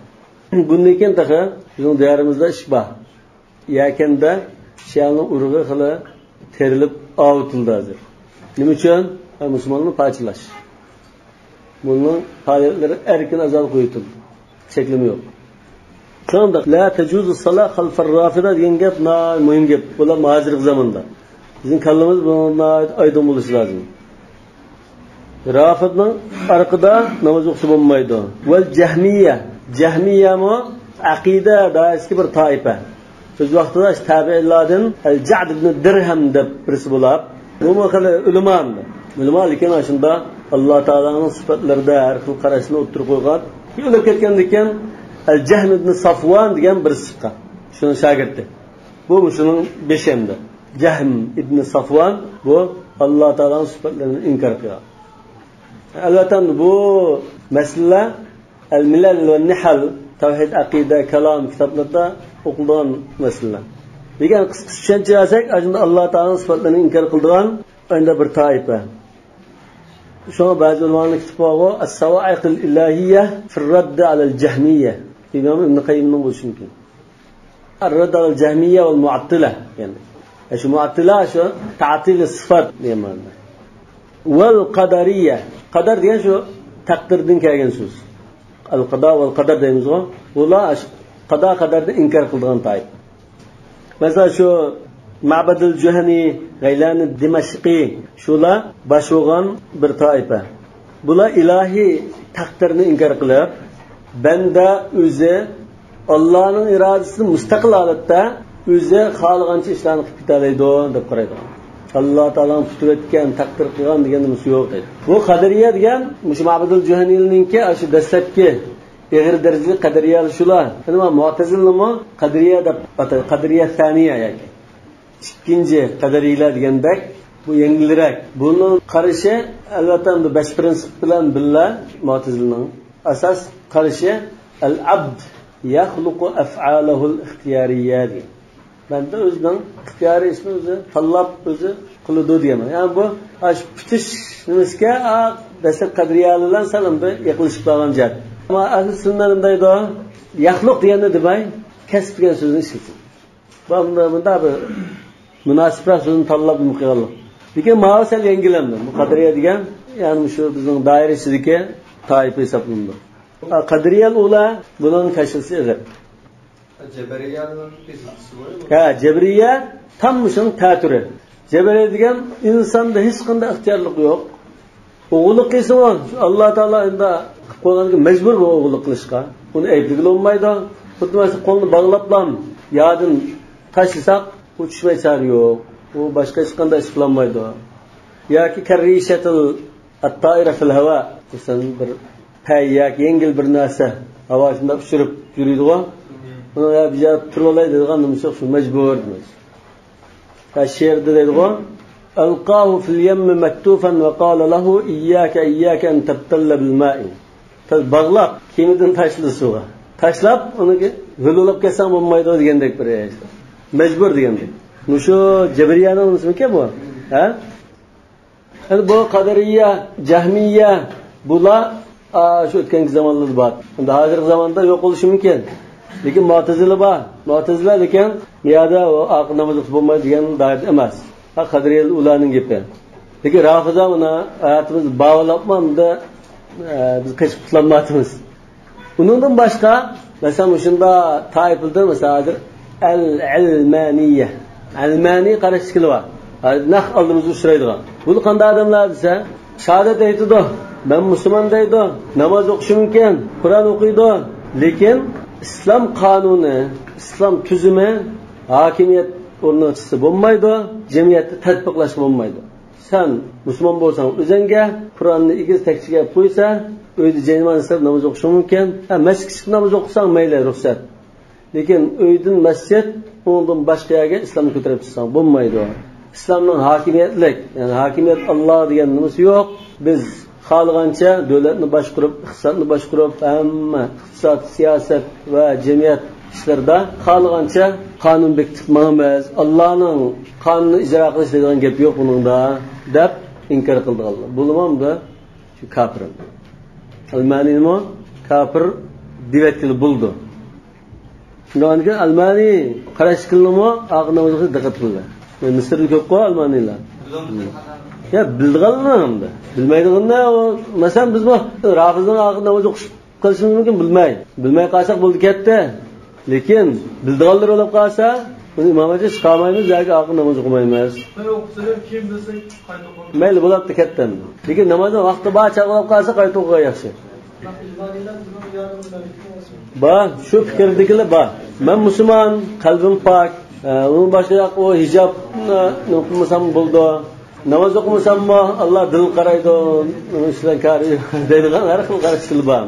بۇندىن كېيىن تېخى بىزنىڭ دىيارىمىزدا ئىش بار. يەكەندە شىئەنىڭ ئۇرۇقى خېلى تېرىلىپ ئاۋۇتۇلدى ھازىر. نېمە ئۈچۈن؟ ھە، مۇسۇلمانلارنى پارچىلاش. بۇنىڭ پائالىيەتلىرى ئەركىن ئازادە قويۇلدى. چەكلىمە يوق. شۇنداق، لا تجوز الصلاة خلف الرافضة دېگەن گەپ ناھايىتى مۇھىم گەپ. بۇلار ھازىرقى زاماندا. بىزنىڭ كاللىمىز بۇنىڭغا ناھايىتى ئايدىڭ بولۇشى لازىم. رافىدنىڭ ئارقىدا ناماز ئوقۇسا بولمايدۇ. ۋەل جەھمىيە. جەھمىيەمۇ ئەقىدە دائىرىسىدىكى بىر تائىپە. ئۆز ۋاقتىدا تابىئىنلاردىن ئەل جەد ئىبنى دىرھەم دەپ بىرسى بولاپ، بۇمۇ خېلى ئۆلىما ئەمدى. ئۆلىما، لېكىن ئاشۇندا ئاللا تائالانىڭ سۈپەتلىرىدە ھەر خىل قاراشنى ئوتتۇرىغا قويغان. كېيىن ئۆلۈپ كەتكەندىن كېيىن ئەل جەھم ئىبنى سافۋان دېگەن بىرسى چىققان. شۇنىڭ شاگىرتى. بۇ مۇشۇنىڭ بېشى ئەمدى. جەھم ئىبنى سافۋان بۇ ئاللا تائالانىڭ سۈپەتلىرىنى ئىنكار قىلغان. ئەلۋەتتە، بۇ مەسىلىلەر ئەل مىلەل ۋە نىھەل، تەۋھىد، ئەقىدە، كالام كىتابلىرىدا ئوقۇلىدىغان مەسىلىلەر. لېكىن قىسقىچە چۈشەنچە بەرسەك، ئاشۇنداق ئاللا تائالانىڭ سۈپەتلىرىنى ئىنكار قىلىدىغان ئەنە بىر تائىپە. شۇڭا بەزى ئۆلىمانىڭ كىتابى بارغۇ، ئەس-ساۋائىقىل ئىلاھىيە فىر رەددى ئەلەل جەھمىيە. ئىمام ئىبنى قەييىمنىڭ بولۇشى مۇمكىن. ئەر-رەدد ئەلەل جەھمىيە ۋەل مۇئەتتىلە. يەنى، شۇ مۇئەتتىلە شۇ تەتىلى سىفات دېگەن مەنىدە. ۋەل قەدەرىيە. قەدەر دېگەن شۇ تەقدىردىن كەلگەن سۆز. ئەل قەدا ۋەل قەدەر دەيمىزغۇ. بۇلار شۇ قەدا قەدەرنى ئىنكار قىلىدىغان تائىپە. مەسىلەن، شۇ مەبەدىل جۇھەنى، غەيلانى دىمەشقى، شۇلار باش بولغان بىر تائىپە. بۇلار ئىلاھىي تەقدىرنى ئىنكار قىلىپ، بەندە ئۆزى ئاللانىڭ ئىرادىسىدىن مۇستەقىل ھالەتتە ئۆزى خالىغانچە ئىشلارنى قىلىپ كېتەلەيدۇ دەپ قارايدۇ. ئاللا تائالانىڭ پۈتۈۋەتكەن، تەقدىر قىلغان دېگەن نېمىسى يوق دەيدۇ. بۇ قەدىرىيە دېگەن مۇشۇ مەبەدىل جۇھەنىنىڭكى ئاشۇ دەسلەپكى ئېغىر دەرىجىلىك قەدىرىيەلەر شۇلار. يەنە مۇتەزىلىنىمۇ قەدىرىيە دەپ ئاتايدۇ. قەدىرىيە سانىيە ياكى ئىككىنچى قەدىرىيلەر دېگەندەك، بۇ يەڭگىلرەك. بۇنىڭ قارىشى، ئەلۋەتتە، ئەمدى بەش پىرىنسىپ بىلەن بىللە مۇتەزىلىنىڭ ئاساس قارىشى، ئەل ئەبد يەخلۇقۇ ئەفئالەھۇل ئىختىيارىيە دېگەن. بەندە ئۆزىنىڭ ئىختىيارىي ئىشىنى ئۆزى تاللاپ، ئۆزى قىلىدۇ دېگەن. يەنى بۇ ئاشۇ پۈتۈش نېمىسىكە، ئا، دەسلەپ قەدىرىيەلەر بىلەن سەل ئەمدى يېقىنلىشىپ قالغان جەھەت. ئەمما ئەھلى سۈننە نېمە دەيدۇ؟ يەخلۇق دېگەننى دېمەي، كەسىپ دېگەن سۆزنى ئىشلىتىدۇ. بۇ ئەمدى مۇنداق بىر مۇناسىپراق سۆزنى تاللاپ نېمە قىلغانلىق. لېكىن ماۋۇ سەل يەڭگىل ئەمدى. بۇ قەدىرىيە دېگەن، يەنى شۇ بىزنىڭ دائىرە ئىچىدىكى تائىپە ھېسابلىنىدۇ. قەدىرىيەل ئۇلا بۇنىڭ كاشىلىسى ئېغىر. جەبرىيەنىڭ تېزىسى بار. ھە، جەبرىيە تام مۇشۇنىڭ تەتۈرى. جەبىرىي دېگەن ئىنساندا ھېچقانداق ئىختىيارلىق يوق. ئوغۇللۇق قىلسىمۇ، شۇ ئاللا تائالا ئەمدى قىلىپ قويغاندىكىن مەجبۇر بۇ ئوغۇللۇق قىلىشقا. ئۇنى ئەيىبلىگىلى بولمايدۇ. خۇددى مانا شۇ قولنى باغلاپلا يادىن تاشلىساق، ئۇ چۈشمەي چارە يوق. ئۇ باشقا ھېچقانداق ئىش قىلالمايدۇ. ياكى كەررىشەتىل ئەتتائىرە فىل ھەۋا دېسەم، بىر پەي ياكى يەڭگىل بىر نەرسە ھاۋا شۇنداق ئۇچۇرۇپ يۈرىدىغۇ. ئۇنىڭ يا بىر يەردە تۇرۇۋالاي دەيدىغان نېمىسى يوق، شۇ مەجبۇر دېمەيسىز. ھە، شېئىردا دەيدىغۇ، «ألقاه في اليم مكتوفا وقال له إياك، إياك أن تبتل بالماء.» باغلاپ، كېمىدىن تاشلىدى سۇغا. تاشلاپ، ئۇنى ھۆل بولۇپ كەتسەڭ بولمايدۇ دېگەندەك بىر ئىش. مەجبۇر دېگەندەك. مۇشۇ جەبرىيەنىڭ نېمىسىمىكەن بۇ؟ ھە؟ ئەمدى بۇ قەدىرىيە، جەھمىيە، بۇلار، ئا، شۇ ئۆتكەنكى زامانلاردا بار. ئەمدى ھازىرقى زاماندا يوق بولۇشى مۇمكىن. لېكىن مۇئتەزىلە بار. مۇئتەزىلە لېكىن بۇ يەردە ئۇ ئارقا ناماز ئوقۇپ بولمايدۇ دېگەن دائىرىدە ئەمەس. ھە، قەدىرىيە ئۇلارنىڭ گېپى. لېكىن رافىزا مانا ھاياتىمىزدا باغلاپمۇ ئەمدى، ئە، بىز قېچىپ قۇتۇلالمايۋاتىمىز. ئۇنىڭدىن باشقا، مەسىلەن، مۇشۇنداق تائىپىلەردىن، مەسىلەن، ھازىر ئەل-، ئەلمانىيە. ئەلمانىي قاراش شەكلى بار. ھازىر نەق ئالدىمىزدا ئۇچرايدىغان. بۇ قانداق ئادەملەر دېسە، شاھادەت ئېيتىدۇ، مەن مۇسۇلمان دەيدۇ، ناماز ئوقۇشى مۇمكىن، قۇرئان ئوقۇيدۇ. لېكىن ئىسلام قانۇنى، ئىسلام تۈزۈمى، ھاكىمىيەت ئورناتقۇچىسى بولمايدۇ، جەمئىيەتتە تەتبىقلاشقا بولمايدۇ. سەن مۇسۇلمان بولساڭ ئۆزۈڭگە، قۇرئاننى ئېگىز تەكچىگە قويسا، ئۆيدە جايناماز سېلىپ ناماز ئوقۇشۇڭ مۇمكىن. ھە، مەسچىتكە چىقىپ ناماز ئوقۇساڭ مەيلى، رۇخسەت. لېكىن ئۆيدىن مەسچىت، ئۇنىڭدىن باشقا يەرگە ئىسلامنى كۆتۈرۈپ چىقساڭ بولمايدۇ. ئىسلامنىڭ ھاكىمىيەتلىك، يەنى ھاكىمىيەت ئاللا دېگەن نېمىسى يوق. بىز خالىغانچە دۆلەتنى باشقۇرۇپ، ئىقتىسادنى باشقۇرۇپ، ھەممە ئىقتىساد، سىياسەت ۋە جەمئىيەت ئىشلىرىدا خالىغانچە قانۇن بېكىتىپ ماڭىمىز، ئاللانىڭ قانۇنىنى ئىجرا قىلىش دەيدىغان گەپ يوق بۇنىڭدا، دەپ ئىنكار قىلىدىغانلار. بۇلىمۇ ئەمدى شۇ كاپىر. ئەلمانىنىمۇ كاپىر دېۋەتكىلى بولىدۇ. شۇنداقتىكەن، ئەلمانىي قاراش شەكلىنىمۇ ئاخىر نامازغا دىققەت قىلدى. مىسىردا كۆپقۇ ئەلمانىيلار. يا، بىلىدىغانلار ئەمدى. بىلمەيدىغانلار ئۇ، مەسىلەن، بىزمۇ رافىزنىڭ ئاخىر ناماز ئوقۇش قىلىشىمىز مۇمكىن، بىلمەي. بىلمەي قالساق بولدى كەتتى. لېكىن بىلىدىغانلار بولۇپ قالسا، بۇنى ئىمام ھاجى چىقارمايمىز ياكى ئاخىر ناماز ئوقۇمايمىز. بىر ئوقۇسىلەر كېيىن بىلسەك قايتا ئوقۇمايمىز. مەيلى، بولۇپتۇ، كەتتى ئەمدى. لېكىن نامازنىڭ ۋاقتى بار چاغ بولۇپ قالسا قايتا ئوقۇغان ياخشى. بار، شۇ پىكىردىكىلەر بار. مەن مۇسۇلمان، قەلبىم پاك، ئە، ئۇنىڭ باشقا ياق، ئۇ ھىجابنى قىلمىسام بولىدۇ. ناماز ئوقۇمىساممۇ، ئاللا دىل قارايدۇ، ئۇنىڭ ئىشلار كارى دەيدىغان ھەر خىل قاراشلار بار.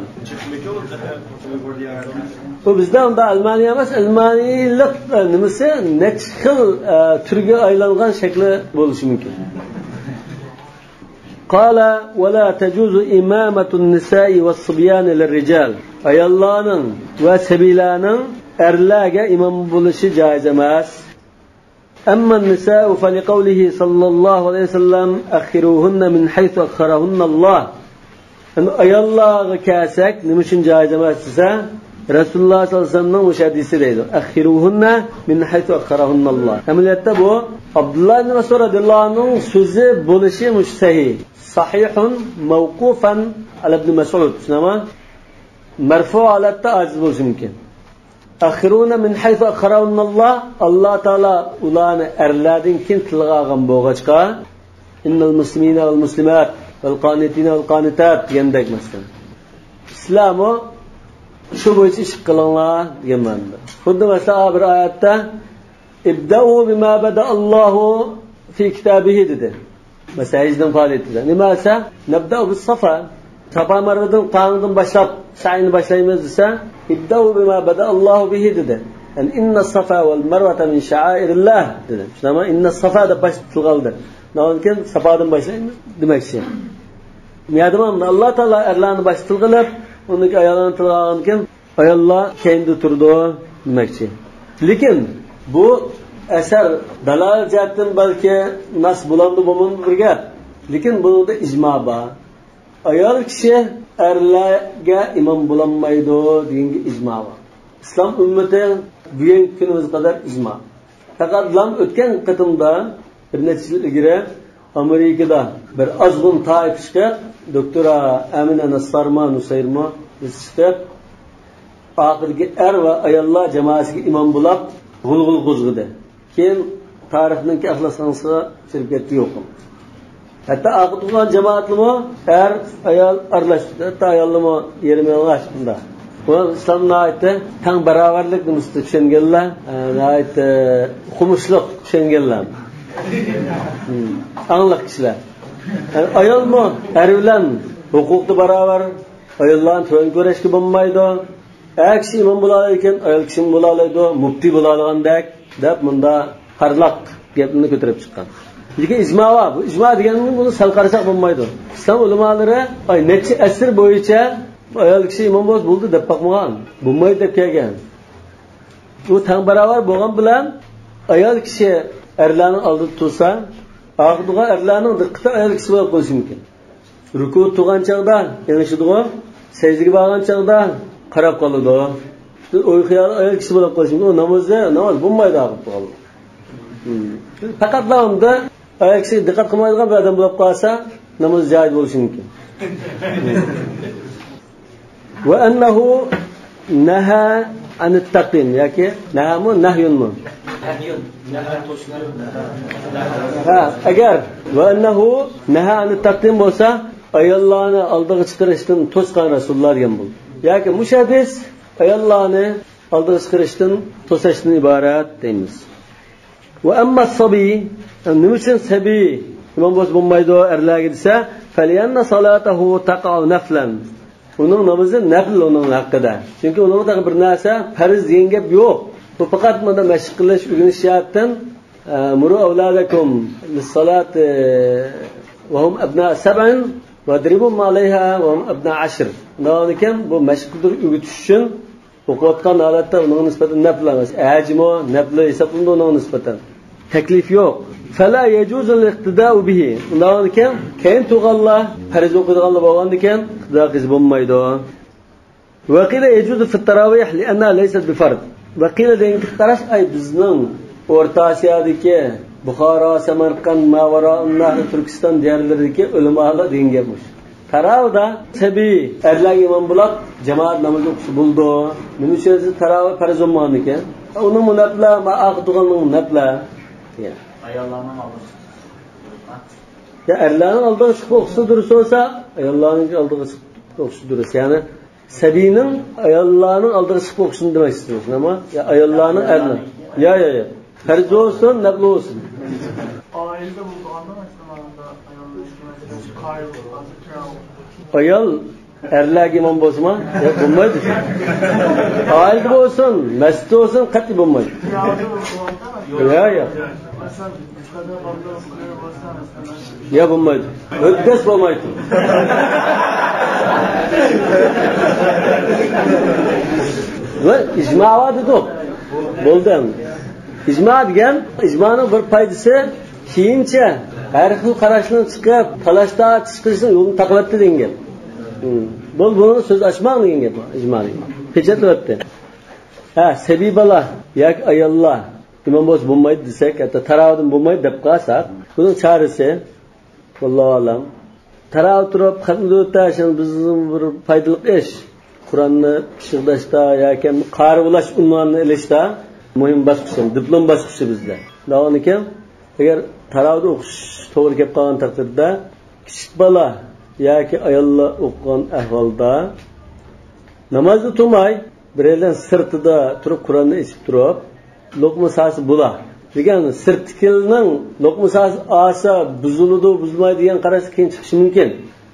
بۇ بىزدە ئۇنداق ئەلمانىي ئەمەس، ئەلمانىيلىق، ئە، نېمىسى، نەچچە خىل، ئە، تۈرگە ئايلانغان شەكلى بولۇشى مۇمكىن. قال: ولا تجوز إمامة النساء والصبيان للرجال. ئاياللارنىڭ ۋە سەبىيلەرنىڭ ئەرلەرگە ئىمام بولۇشى جائىز ئەمەس. أما النساء فلقوله صلى الله عليه وسلم: أخروهن من حيث أخرهن الله. ئەمدى ئاياللارغا كەلسەك، نېمە ئۈچۈن جائىز ئەمەس دېسە، رەسۇلۇللا ساللاللاھۇ ئەلەيھى ۋەسەللەمنىڭ مۇشۇ ھەدىسى دەيدۇ. أخروهن من حيث أخرهن الله. ئەمەلىيەتتە بۇ ئابدۇللا ئىبن مەسئۇد رەزىياللاھۇ ئەنھۇنىڭ سۆزى بولۇشى مۇشۇ سەھىھ. صحيح موقوفا على ابن مسعود. چۈشىنەما؟ مەرفۇ ھالەتتە ئاجىز بولۇشى مۇمكىن. أخروهن من حيث أخرهن الله، ئاللا تائالا ئۇلارنى ئەرلەردىن كېيىن تىلغا ئالغان بولغاچقا، إن المسلمين والمسلمات والقانتين والقانتات دېگەندەك، مەسىلەن، سىلەرمۇ شۇ بويىچە ئىش قىلىڭلار دېگەن مەنىدە. خۇددى مەسىلەن، بىر ئايەتتە: ابدأوا بما بدأ الله في كتابه دېدى. مەسىلەن، ھەجنىڭ پائالىيىتىدە. نېمە دېسە، نبدأ بالصفا. سافا مەرۋىدىن قاڭدىن باشلاپ سەئينى باشلايمىز دېسە، ابدأوا بما بدأ الله به دېدى. يەنى إن الصفا والمروة من شعائر الله دېدى. شۇنداقمۇ؟ إن الصفا دەپ باش تىلغا ئالدى. ئۇنىڭدىن كېيىن سافادىن باشلايمىز دېمەكچى. نىيەتىم ئاللا تائالا ئەرلەرنى باشتا تىلغا ئېلىپ، ئۇندىن كېيىن ئاياللارنى تىلغا ئالغاندىن كېيىن، ئاياللار كەينىدە تۇرىدۇ دېمەكچى. لېكىن بۇ ئەسەر دالالەت جەھەتتىن بەلكى ناس بولامدۇ، بولمامدۇ بىر گەپ. لېكىن بۇنىڭدا ئىجما بار. ئايال كىشى ئەرلەرگە ئىمام بولالمايدۇ دېگەنگە ئىجما بار. ئىسلام ئۈممىتى بۈگۈنكى كۈنىمىزگە قەدەر ئىجما. پەقەتلا ئۆتكەن قېتىمدا بىر نەچچە يىل ئىلگىرى ئامېرىكىدا بىر ئازغۇن تائىپە چىقىپ، دوكتورا ئەمىنە نەسسارمۇ، نۇسەيرمۇ، بىز چىقىپ، ئاخىرىدىكى ئەر ۋە ئاياللار جامائەسىگە ئىمام بولاپ، غۇلغۇلا قوزغىدى. كېيىن تارىخنىڭكى ئەخلەت ساڭسىغا كىرىپ كەتتى يۇقىرى. ھەتتا ئاخىرى تۇغان جامائەتلىمۇ ئەر، ئايال ئارىلاشتى. ھەتتا ئاياللىمۇ يېرىم يالىڭاچ بۇنداق. بۇ ئىسلام ناھايىتى تەڭ باراۋەرلىك نېمىسىدە چۈشەنگەنلەر، ئە، ناھايىتى ئوقۇمۇشلۇق چۈشەنگەنلەر. ھىم، ئاڭلىق كىشىلەر. ئە، ئايالمۇ ئەر بىلەن ھوقۇقتا باراۋەر، ئاياللارنى تۆۋەن كۆرۈشكە بولمايدۇ. ئەر كىشى ئىمام بولالايدىكەن، ئايال كىشىمۇ بولالايدۇ، مۇپتى بولالىغاندەك، دەپ مۇندا پارلاق گەپنى كۆتۈرۈپ چىققان. لېكىن ئىجما بار. بۇ ئىجما دېگەننى بۇنى سەل قارىساق بولمايدۇ. ئىسلام ئۆلىمالىرى، ئاي، نەچچە ئەسىر بويىچە ئايال كىشى ئىمام بولسا بولدى دەپ باقمىغان. بولمايدۇ دەپ كەلگەن. بۇ تەڭ باراۋەر بولغان بىلەن ئايال كىشى ئەرلەرنىڭ ئالدىدا تۇرسا، ئاخىرىدا ئەرلەرنىڭ دىققىتى ئايال كىشى بولاپ قېلىشى مۇمكىن. رۇكۇ تۇرغان چاغدا ئېڭىشىدىغۇ، سەجدىگە بارغان چاغدا قاراپ قالىدۇ. بىز ئوي خىيالى ئايال كىشى بولۇپ قېلىشىمىز، ئۇ نامازى، ناماز بولمايدۇ ئاخىرى قالىدۇ. بىز پەقەتلا ئۇندا ئايال كىشىگە دىققەت قىلمايدىغان بىر ئادەم بولۇپ قالسا، ناماز جايىز بولۇشى مۇمكىن. وأنه نهى عن التقديم ياكى نهىمۇ، نهيمۇ؟ ھە، ئەگەر وأنه نهى عن التقديم بولسا، ئاياللارنى ئالدىغا چىقىرىشتىن توسقان رەسۇلۇللا دېگەن بولدى. ياكى مۇشۇ ھەدىس ئاياللارنى ئالدىغا چىقىرىشتىن توساشتىن ئىبارەت دەيمىز. وأما الصبي، نېمە ئۈچۈن سەبىي ئىمام بولسا بولمايدۇ ئەرلەرگە دېسە، فلأن صلاته تقع نفلا. ئۇنىڭ نامىزى نەپل ئۇنىڭ ھەققىدە. چۈنكى ئۇنىڭغا تېخى بىر نەرسە پەرز دېگەن گەپ يوق. بۇ پەقەت مۇندا مەشىق قىلىش، ئۆگىنىش جەھەتتىن، ئە، مروا أولادكم للصلاة وهم أبناء سبع واضربوهم عليها وهم أبناء عشر. ئۇنداقكەن بۇ مەشىق قىلدۇرۇپ ئۆگىتىش ئۈچۈن ئوقۇۋاتقان ھالەتتە ئۇنىڭغا نىسبەتەن نەپلە ئەمەس، ھەجمۇ نەپلە ھېسابلىنىدۇ ئۇنىڭغا نىسبەتەن. تەكلىپ يوق. فلا يجوز الاقتداء به. ئۇنداقكەن كەينى تۇرغانلار، پەرز ئوقۇيدىغانلار بولغاندىكەن ئىقتىدا قىلسا بولمايدۇ. وقيل يجوز في التراويح لأنها ليست بفرض. وقيل دېگەن قاراش، ئاي، بىزنىڭ ئورتا ئاسىيادىكى بۇخارا، سەمەرقەند، ماۋارائۇننەھر، تۈركىستان دىيارلىرىدىكى ئۆلىمالار دېگەن گەپ مۇشۇ. تاراۋىدا سەبىي ئەرلەرگە ئىمام بولاپ جامائەت نامىزى ئوقۇسا بولىدۇ. نېمە ئۈچۈن دېسە، تاراۋى پەرز بولمىغاندىكەن. ئۇنىڭمۇ نەپلە، ما ئاخىر تۇرغاننىڭمۇ نەپلە. ئاياللارنىڭ ئالدىغا چىقىپ. يا ئەرلەرنىڭ ئالدىغا چىقىپ ئوقۇسا دۇرۇس بولسا، ئاياللارنىڭ ئالدىغا چىقىپ ئوقۇسا دۇرۇس. يەنى سەبىينىڭ ئاياللارنىڭ ئالدىغا چىقىپ ئوقۇشىنى دېمەكچىسىز، ئەمما يا ئاياللارنىڭ ئەرلەر. يا، يا، يا. پەرز بولسۇن، نەپلى بولسۇن. ئائىلىدە بولىدىغاندا، مەسىلەن، ئاياللار ئىككى قارى بولغاندا، ئايال ئەرلەرگە ئىمام بولسىمۇ؟ ياق، بولمايدۇ. ئائىلىدە بولسۇن، مەسچىتتە بولسۇن، قەتئىي بولمايدۇ. يا، يا. يا، بولمايدۇ. مۇددەت بولمايدۇ. ۋە ئىجما بار دېدۇق. بولدى ئەمدى. ئىجما دېگەن، ئىجمانىڭ بىر پايدىسى، كېيىنچە ھەر خىل قاراشنىڭ چىقىپ، تالاش-تارتىش قىلىشنىڭ يولىنى تاقىۋەتتى دېگەن گەپ. ھىم. بۇ، بۇنىڭغا سۆز ئاچماڭ دېگەن گەپ، ئىجما دېگەن. پېچەتلەۋەتتى. ھە، سەبىي بالا ياكى ئاياللار ئىمام بولسا بولمايدۇ دېسەك، ھەتتا تاراۋىدىن بولمايدۇ دەپ قالساق، بۇنىڭ چارىسى، ۋاللاھۇ ئەلەم، تاراۋى تۇرۇپ خەتمە دۆتەش، يەنى بىزنىڭ بىر پايدىلىق ئىش. قۇرئاننى پىششىقلاشتا ياكى قارى بولاش ئۇنۋانىنى ئېلىشتا مۇھىم باسقۇچ، دىپلوم باسقۇچى بىزدە. داۋاملىكەن، ئەگەر تاراۋىدا ئوقۇش توغرا كەپ قالغان تەقدىردە، كىچىك بالا ياكى ئاياللار ئوقۇغان ئەھۋالدا نامازدا تۇرماي، بىرەيلەن سىرتىدا تۇرۇپ، قۇرئاننى ئېچىپ تۇرۇپ، لوقما ساسى بولا دېگەن، سىرتتىكىلىنىڭ لوقما ساسى ئالسا بۇزۇلىدۇ، بۇزۇلمايدۇ دېگەن قاراشتا كېيىن چىقىشى مۇمكىن.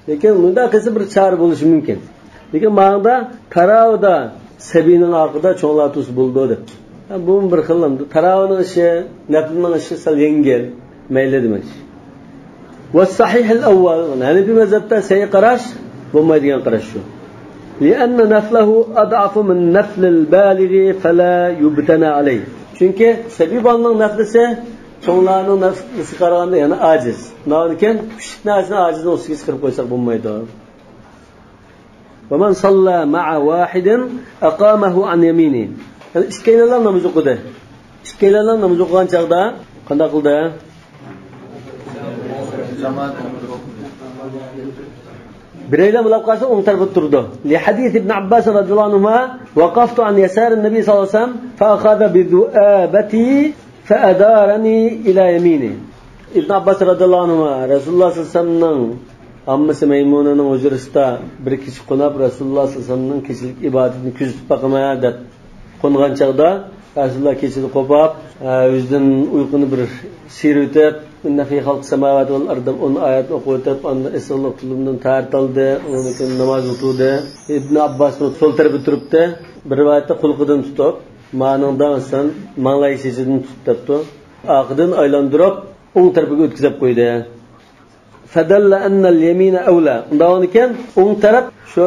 لېكىن مۇنداق قىلسا بىر چارە بولۇشى مۇمكىن. لېكىن ماڭدا تاراۋىدا سەبىينىڭ ئارقىدا چوڭلار تۇرسا بولىدۇ دەپ. ھە، بۇمۇ بىر خىل ئەمدى. تاراۋىنىڭ ئىشى، نەپلىنىڭ ئىشى سەل يەڭگىل، مەيلى دېمەكچى. والصحيح الأول، ھەنەفىي مەزھەپتە سەھىھ قاراش بولمايدىغان قاراش شۇ. لأن نفله أضعف من نفل البالغ فلا يبتنى عليه. چۈنكى سەبىي بالىنىڭ نەپلىسى چوڭلارنىڭ نەپلىسىگە قارىغاندا يەنە ئاجىز. شۇنىڭدىن كېيىن كۈچلۈك نەرسىنى ئاجىزنىڭ ئۈستىگە چىقىرىپ قويساق بولمايدۇ. ومن صلى مع واحد أقامه عن يمينه. يەنى ئىككىيلەنلا ناماز ئوقۇدى. ئىككىيلەنلا ناماز ئوقۇغان چاغدا قانداق قىلدى؟ بىرەيلەن بولۇپ قالسا ئوڭ تەرەپتە تۇرىدۇ. لحديث ابن عباس رضي الله عنهما، وقفت عن يسار النبي صلى الله عليه وسلم فأخذ بذؤابتي فأدارني إلى يمينه. ئىبن ئابباس رەزىياللاھۇ ئەنھۇما رەسۇلۇللاھ سەللەللاھۇ ئەلەيھى ۋەسەللەمنىڭ ئاممىسى مەيمۇنىنىڭ ھۇجرىسىدا بىر كېچە قوناپ، رەسۇلۇللاھ سەللەللاھۇ ئەلەيھى ۋەسەللەمنىڭ كېچىلىك ئىبادىتىنى كۆزىتىپ باقىمەن دەپ قونغان چاغدا، رەسۇلۇللاھ كېچىدە قوپاپ، ئە، ئۆزىدىن ئۇيقۇنى بىر سىيرىۋېتىپ، إن في خلق السماوات والأرض دەپ ئون ئايەتنى ئوقۇۋېتىپ، ئاندىن ئېسىقلىق تۇلۇمدىن تەھارەت ئالدى، ئۇنىڭدىن كېيىن نامازغا تۇردى. ئىبن ئابباسمۇ سول تەرىپىدە تۇرۇپتۇ. بىر رىۋايەتتە قۇلىقىدىن تۇتۇپ، مانىڭدا مەسىلەن ماڭلاي شېشىدىن تۇتۇپ دەپتۇ. ئارقىدىن ئايلاندۇرۇپ، ئوڭ تەرىپىگە ئۆتكۈزۈپ قويدى. فدل أن اليمين أولى. ئۇنداق بولغانىكەن، ئوڭ تەرەپ شۇ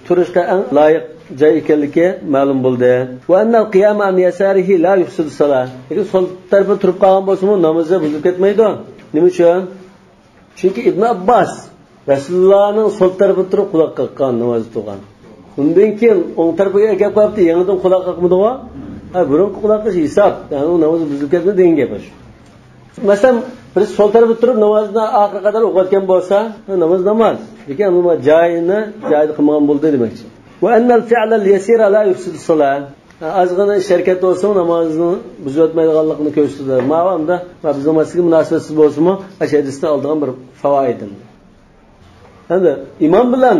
تۇرۇشقا ئەڭ لايىق جاي ئىكەنلىكى مەلۇم بولدى. وأن القيام عن يساره لا يفسد الصلاة. لېكىن سول تەرىپىدە تۇرۇپ قالغان بولسىمۇ، نامىزى بۇزۇلۇپ كەتمەيدۇ. نېمە ئۈچۈن؟ چۈنكى ئىبن ئابباس رەسۇلۇللاھنىڭ سول تەرىپىدە تۇرۇپ قۇلاق قاققان، نامازدا تۇرغان. ئۇندىن كېيىن ئوڭ تەرىپىگە ئەكەپ قويۇپتۇ، يېڭىدىن قۇلاق قاقمىدىغۇ. ھە، بۇرۇنقى قۇلاق قېقىش ھېساب. يەنى ئۇ نامىزى بۇزۇلۇپ كەتمىدى دېگەن گەپ شۇ. مەسىلەن، بىرسى سول تەرەپتە تۇرۇپ نامازنى ئاخىرى قەدەر ئوقۇۋەتكەن بولسا، ناماز ناماز. لېكىن ئەمما جايىنى جايىدا قىلمىغان بولدى دېمەكچى. وأن الفعل اليسير لا يفسد الصلاة. ئازغىنا ئىش ھەرىكەت بولسىمۇ نامازنى بۇزۇۋەتمەيدىغانلىقىنى كۆرسىتىدۇ. ماۋۇ ئەمدى بىزنىڭ مەسىلىگە مۇناسىۋەتسىز بولسىمۇ، ئاشۇ ھەدىستىن ئالىدىغان بىر فاۋائىد. ئەمدى ئىمام بىلەن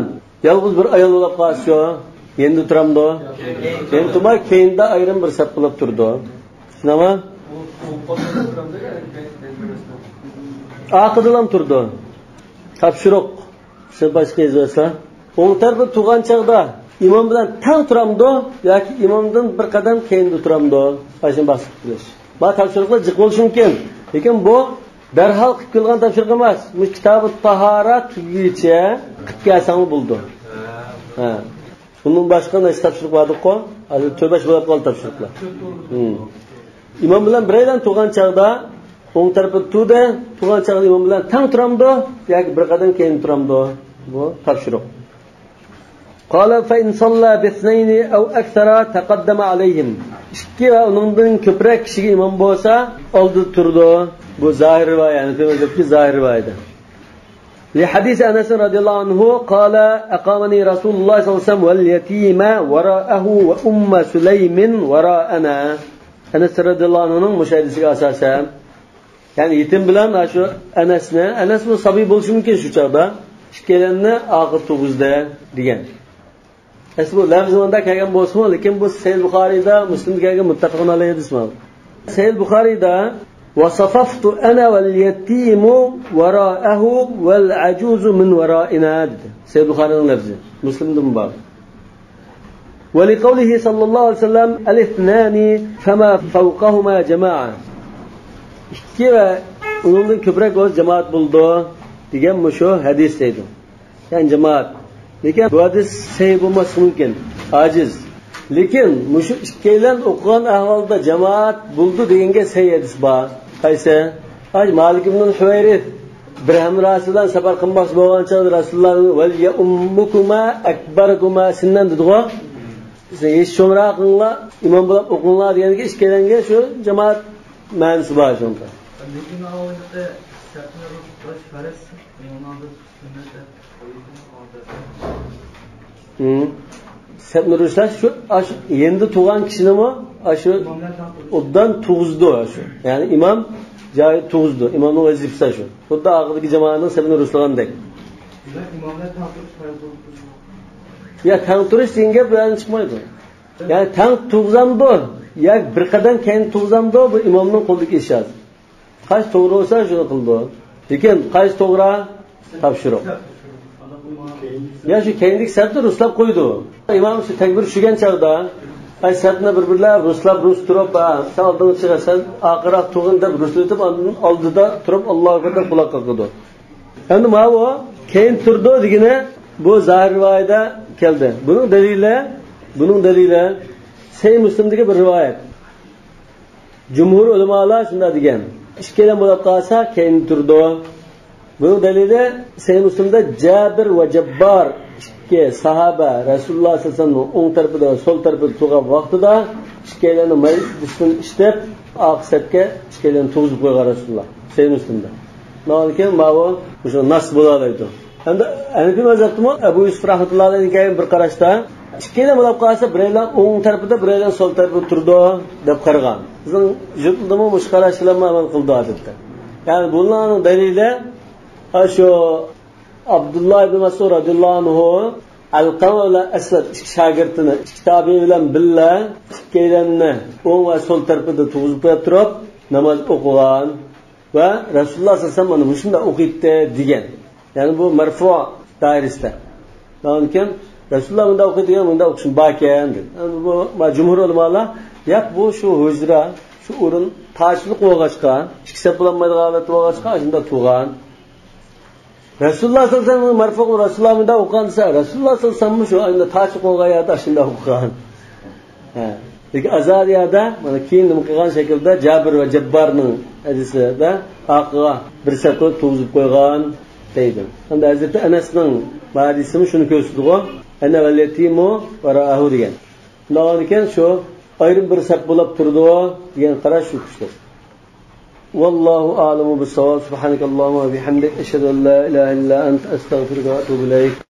يالغۇز بىر ئايال بولۇپ قالسىچۇ، يېنىدا تۇرامدۇ؟ يېنىدا تۇرماي، كەينىدە ئايرىم بىر سەپ قىلىپ تۇرىدۇ. شۇنداقمۇ؟ ئارقىدىلا تۇرىدۇ. تاپشۇرۇق. سىز باشقا يېزىۋەتسە. ئوڭ تەرەپتە تۇرغان چاغدا ئىمام بىلەن تەڭ تۇرامدۇ ياكى ئىمامدىن بىر قەدەم كەينىدە تۇرامدۇ؟ ئاشۇنى باسقىلى بىلىش. بۇ تاپشۇرۇقلار جىق بولۇشى مۇمكىن. لېكىن بۇ دەرھال قىلىپ قويۇلغان تاپشۇرۇق ئەمەس. مۇشۇ كىتابۇت تاھارە تۈگىگىچە قىلىپ كەلسەڭلار بولىدۇ. ھە. بۇندىن باشقا نەچچە تاپشۇرۇق باردىققۇ؟ ھازىر تۆت بەش بولۇپ قالدى تاپشۇرۇقلار. ھىم. ئىمام بىلەن بىرەيلەن تۇرغان چاغدا ئوڭ تەرەپتە تۇردى، تۇرغان چاغدا ئىمام بىلەن تەڭ تۇرامدۇ ياكى بىر قەدەم كەينىدە تۇرامدۇ؟ بۇ تاپشۇرۇق. قال فإن صلى باثنين أو أكثر تقدم عليهم. ئىككى ۋە ئۇنىڭدىن كۆپرەك كىشىگە ئىمام بولسا، ئالدىدا تۇرىدۇ. بۇ زاھىر رىۋايە، ھەنەفىي مەزھەپتىكى زاھىر رىۋايەدە. لحديث أنس رضي الله عنه قال أقامني رسول الله صلى الله عليه وسلم واليتيم وراءه وأم سليم وراءنا. ئەنەس رەزىياللاھۇ ئەنھۇنىڭ مۇشۇ ھەدىسىگە ئاساسەن، يەنى يېتىم بىلەن شۇ ئەنەسنى، ئەنەس بۇ سابىي بولۇشى مۇمكىن شۇ چاغدا، ئىككىيلەننى ئارقىدا تۇرغۇزدى دېگەن. ئەسلى بۇ لەفزى مۇندا كەلگەن بولسىمۇ، لېكىن بۇ سەھىھ بۇخارىيدا، مۇسلىمدا كەلگەن مۇتتەپەقۇن ئەلەيھى ھەدىس بۇ. سەھىھ بۇخارىيدا، وصففت أنا واليتيم وراءه والعجوز من ورائنا دېدى. سەھىھ بۇخارىينىڭ لەفزى. مۇسلىمدىمۇ بار. ولقوله صلى الله عليه وسلم الاثنان فما فوقهما جماعة. ئىككى ۋە ئۇنىڭدىن كۆپرەك بولسا جامائەت بولىدۇ دېگەن مۇشۇ ھەدىس دەيدۇ. يەنى جامائەت. لېكىن بۇ ھەدىس سەھىھ بولماسلىقى مۇمكىن. ئاجىز. لېكىن مۇشۇ ئىككىيلەن ئوقۇغان ئەھۋالدا جامائەت بولىدۇ دېگەنگە سەھىھ ھەدىس بار. قايسى؟ ئاي، مالىك ئىبنۇل ھۇۋەيرىس بىر ھەمراھى بىلەن سەپەر قىلماقچى بولغان چاغدا رەسۇلۇللاھ ۋەليەئۇممۇكۇما ئەكبەرۇكۇما سىننەن دېدىغۇ. سىز ھېس چوڭراقىڭلار ئىمام بولۇپ ئوقۇڭلار دېگەنگە ئىككىيلەنگە شۇ جامائەت مەنىسى بار شۇنىڭدا. لېكىن ئاۋۋالقى سەپنى رۇخ قىلىش پەرز، ئۇنىڭدىن سۈننەت دەپ قويۇلغان ئادەت. ھىم. سەپنى رۇسلاش شۇ، ئاشۇ يېنىدا تۇرغان كىشىنىمۇ ئاشۇ ئوبدان تۇغۇزدۇ ئاشۇ. يەنى ئىمام جايىدا تۇغۇزدۇ. ئىمامنىڭ ۋەزىپىسى شۇ. خۇددى ئارقىدىكى جامائەتنىڭ سەپنى رۇسلىغاندەك. دېمەك، ئىماملار تەڭ تۇرۇش پەرز بولۇپ تۇرىدۇ. يا، تەڭ تۇرۇش دېگەن گەپ بۇ يەردىن چىقمايدۇ. يەنى تەڭ تۇغۇزامدۇ يا بىر قەدەم كەينىدە تۇغۇزامدۇ، بۇ ئىمامنىڭ قولىدىكى ئىش ھازىر. قايسى توغرا بولسا شۇنى قىلىدۇ. لېكىن قايسى توغرا؟ تاپشۇرۇق. يا شۇ كەينىدىكى سەپنى رۇسلاپ قويىدۇ. ئىمام شۇ تەكبىر چۈشۈرگەن چاغدا، ئاي، سەپنى بىر-بىرلەپ رۇسلاپ، رۇس تۇرۇپ، ھە، سەن ئالدىڭغا چىق، سەن ئارقىراق تۇرغىن دەپ رۇسلىتىپ، ئاندىن ئالدىدا تۇرۇپ، ئاللاھۇ ئەكبەر دەپ قۇلاق قاقىدۇ. ئەمدى ماۋۇ كەينىدە تۇرىدۇ دېگىنى بۇ زاھىر رىۋايەتتە كەلدى. بۇنىڭ دەلىلى، بۇنىڭ دەلىلى سەھىھ مۇسلىمدىكى بىر رىۋايەت. جۇمھۇر ئۆلىمالار شۇنداق دېگەن، ئىككىيلەن بولۇپ قالسا كەينىدە تۇرىدۇ. بۇنىڭ دەلىلى سەھىھ مۇسلىمدا جابىر ۋە جاببار ئىككى ساھابە رەسۇلۇللاھ سەللەللاھۇ ئەلەيھى ۋەسەللەمنىڭ ئوڭ تەرىپىدە ۋە سول تەرىپىدە تۇرغان ۋاقتىدا ئىككىيلەننى مەجلىستىن ئىشلىتىپ ئارقا سەپكە ئىككىيلەننى تۇرغۇزۇپ قويغان رەسۇلۇللاھ. سەھىھ مۇسلىمدا. ئۇنىڭدىن كېيىن ماۋۇ مۇشۇ ناس بولالايدۇ. ھەمدە ھەنەفىي مەزھەپتىمۇ ئەبۇ يۈسۈپ رەھمەتۇللاھى ئەلەيھىدىن كېيىن بىر قاراشتا ئىككىيلەن بولۇپ قالسا، بىرەيلەن ئوڭ تەرىپىدە، بىرەيلەن سول تەرىپىدە تۇرىدۇ دەپ قارىغان. بىزنىڭ يۇرتلىرىمۇ مۇشۇ قاراش بىلەن ئەمەل قىلىدۇ ئادەتتە. يەنى بۇلارنىڭ دەلىلى، ھە، شۇ ئابدۇللا ئىبن مەسئۇد رەزىياللاھۇ ئەنھۇ ئەلقەمە بىلەن ئەسۋەد ئىككى شاگىرتىنى، ئىككى تابىئىي بىلەن بىللە ئىككىيلەننى ئوڭ ۋە سول تەرىپىدە تۇرغۇزۇپ قويۇپ تۇرۇپ ناماز ئوقۇغان ۋە رەسۇلۇللا سەللەللاھۇ ئەلەيھى ۋەسەللەم مانا مۇشۇنداق ئوقۇيتتى دېگەن. يەنى بۇ مەرفۇ دائىرىسىدە. ئاندىن كېيىن رەسۇلۇللا مۇنداق ئوقۇيدىغان، مۇنداق ئوقۇشۇم باركەن دېدى. ئەمدى بۇ، ما-، جۇمھۇر ئۆلىمالار، ياق، بۇ شۇ ھۇجرا، شۇ ئورۇن تاشلىق بولغاچقا، ئىككى سەپ بولالمايدىغان ھالەتتە بولغاچقا، ئاشۇنداق تۇرغان. رەسۇلۇللا سەللەللاھۇ ئەلەيھى ۋەسەللەم مەرفۇ، رەسۇلۇللا مۇنداق ئوقۇغان دېسە، رەسۇلۇللا سەللەللاھۇ ئەلەيھى ۋەسەللەممۇ شۇ ئاشۇنداق تاشلىق بولغان يەردە ئاشۇنداق ئوقۇغان. ھە. لېكىن ئازادە يەردە، مانا، كېيىن نېمە قىلغان شەكىلدە جابىر ۋە جاببارنىڭ ھەدىسىدە ئارقىغا بىر سەپ قىلىپ تۇرغۇزۇپ قويغان دەيدۇ. ئەمدى ھەزرىتى ئەنەسنىڭ ھەدىسىمۇ شۇنى كۆرسىتىدىغۇ. «ئەنە ۋەل يەتىمۇ ۋەرائەھۇ» دېگەن. شۇنداق بولغاندىكىن شۇ ئايرىم بىر سەپ بولاپ تۇرىدۇ دېگەن قاراش شۇ كۈچلۈك. ۋاللاھۇ ئەئلەمۇ بىسساۋاب. سۇبھانەكەللاھۇممە ۋە بىھەمدىك. ئەشھەدۇ ئەن لا ئىلاھە ئىللا ئەنتە. ئەستەغفىرۇكە ۋە ئەتۇبۇ ئىلەيك.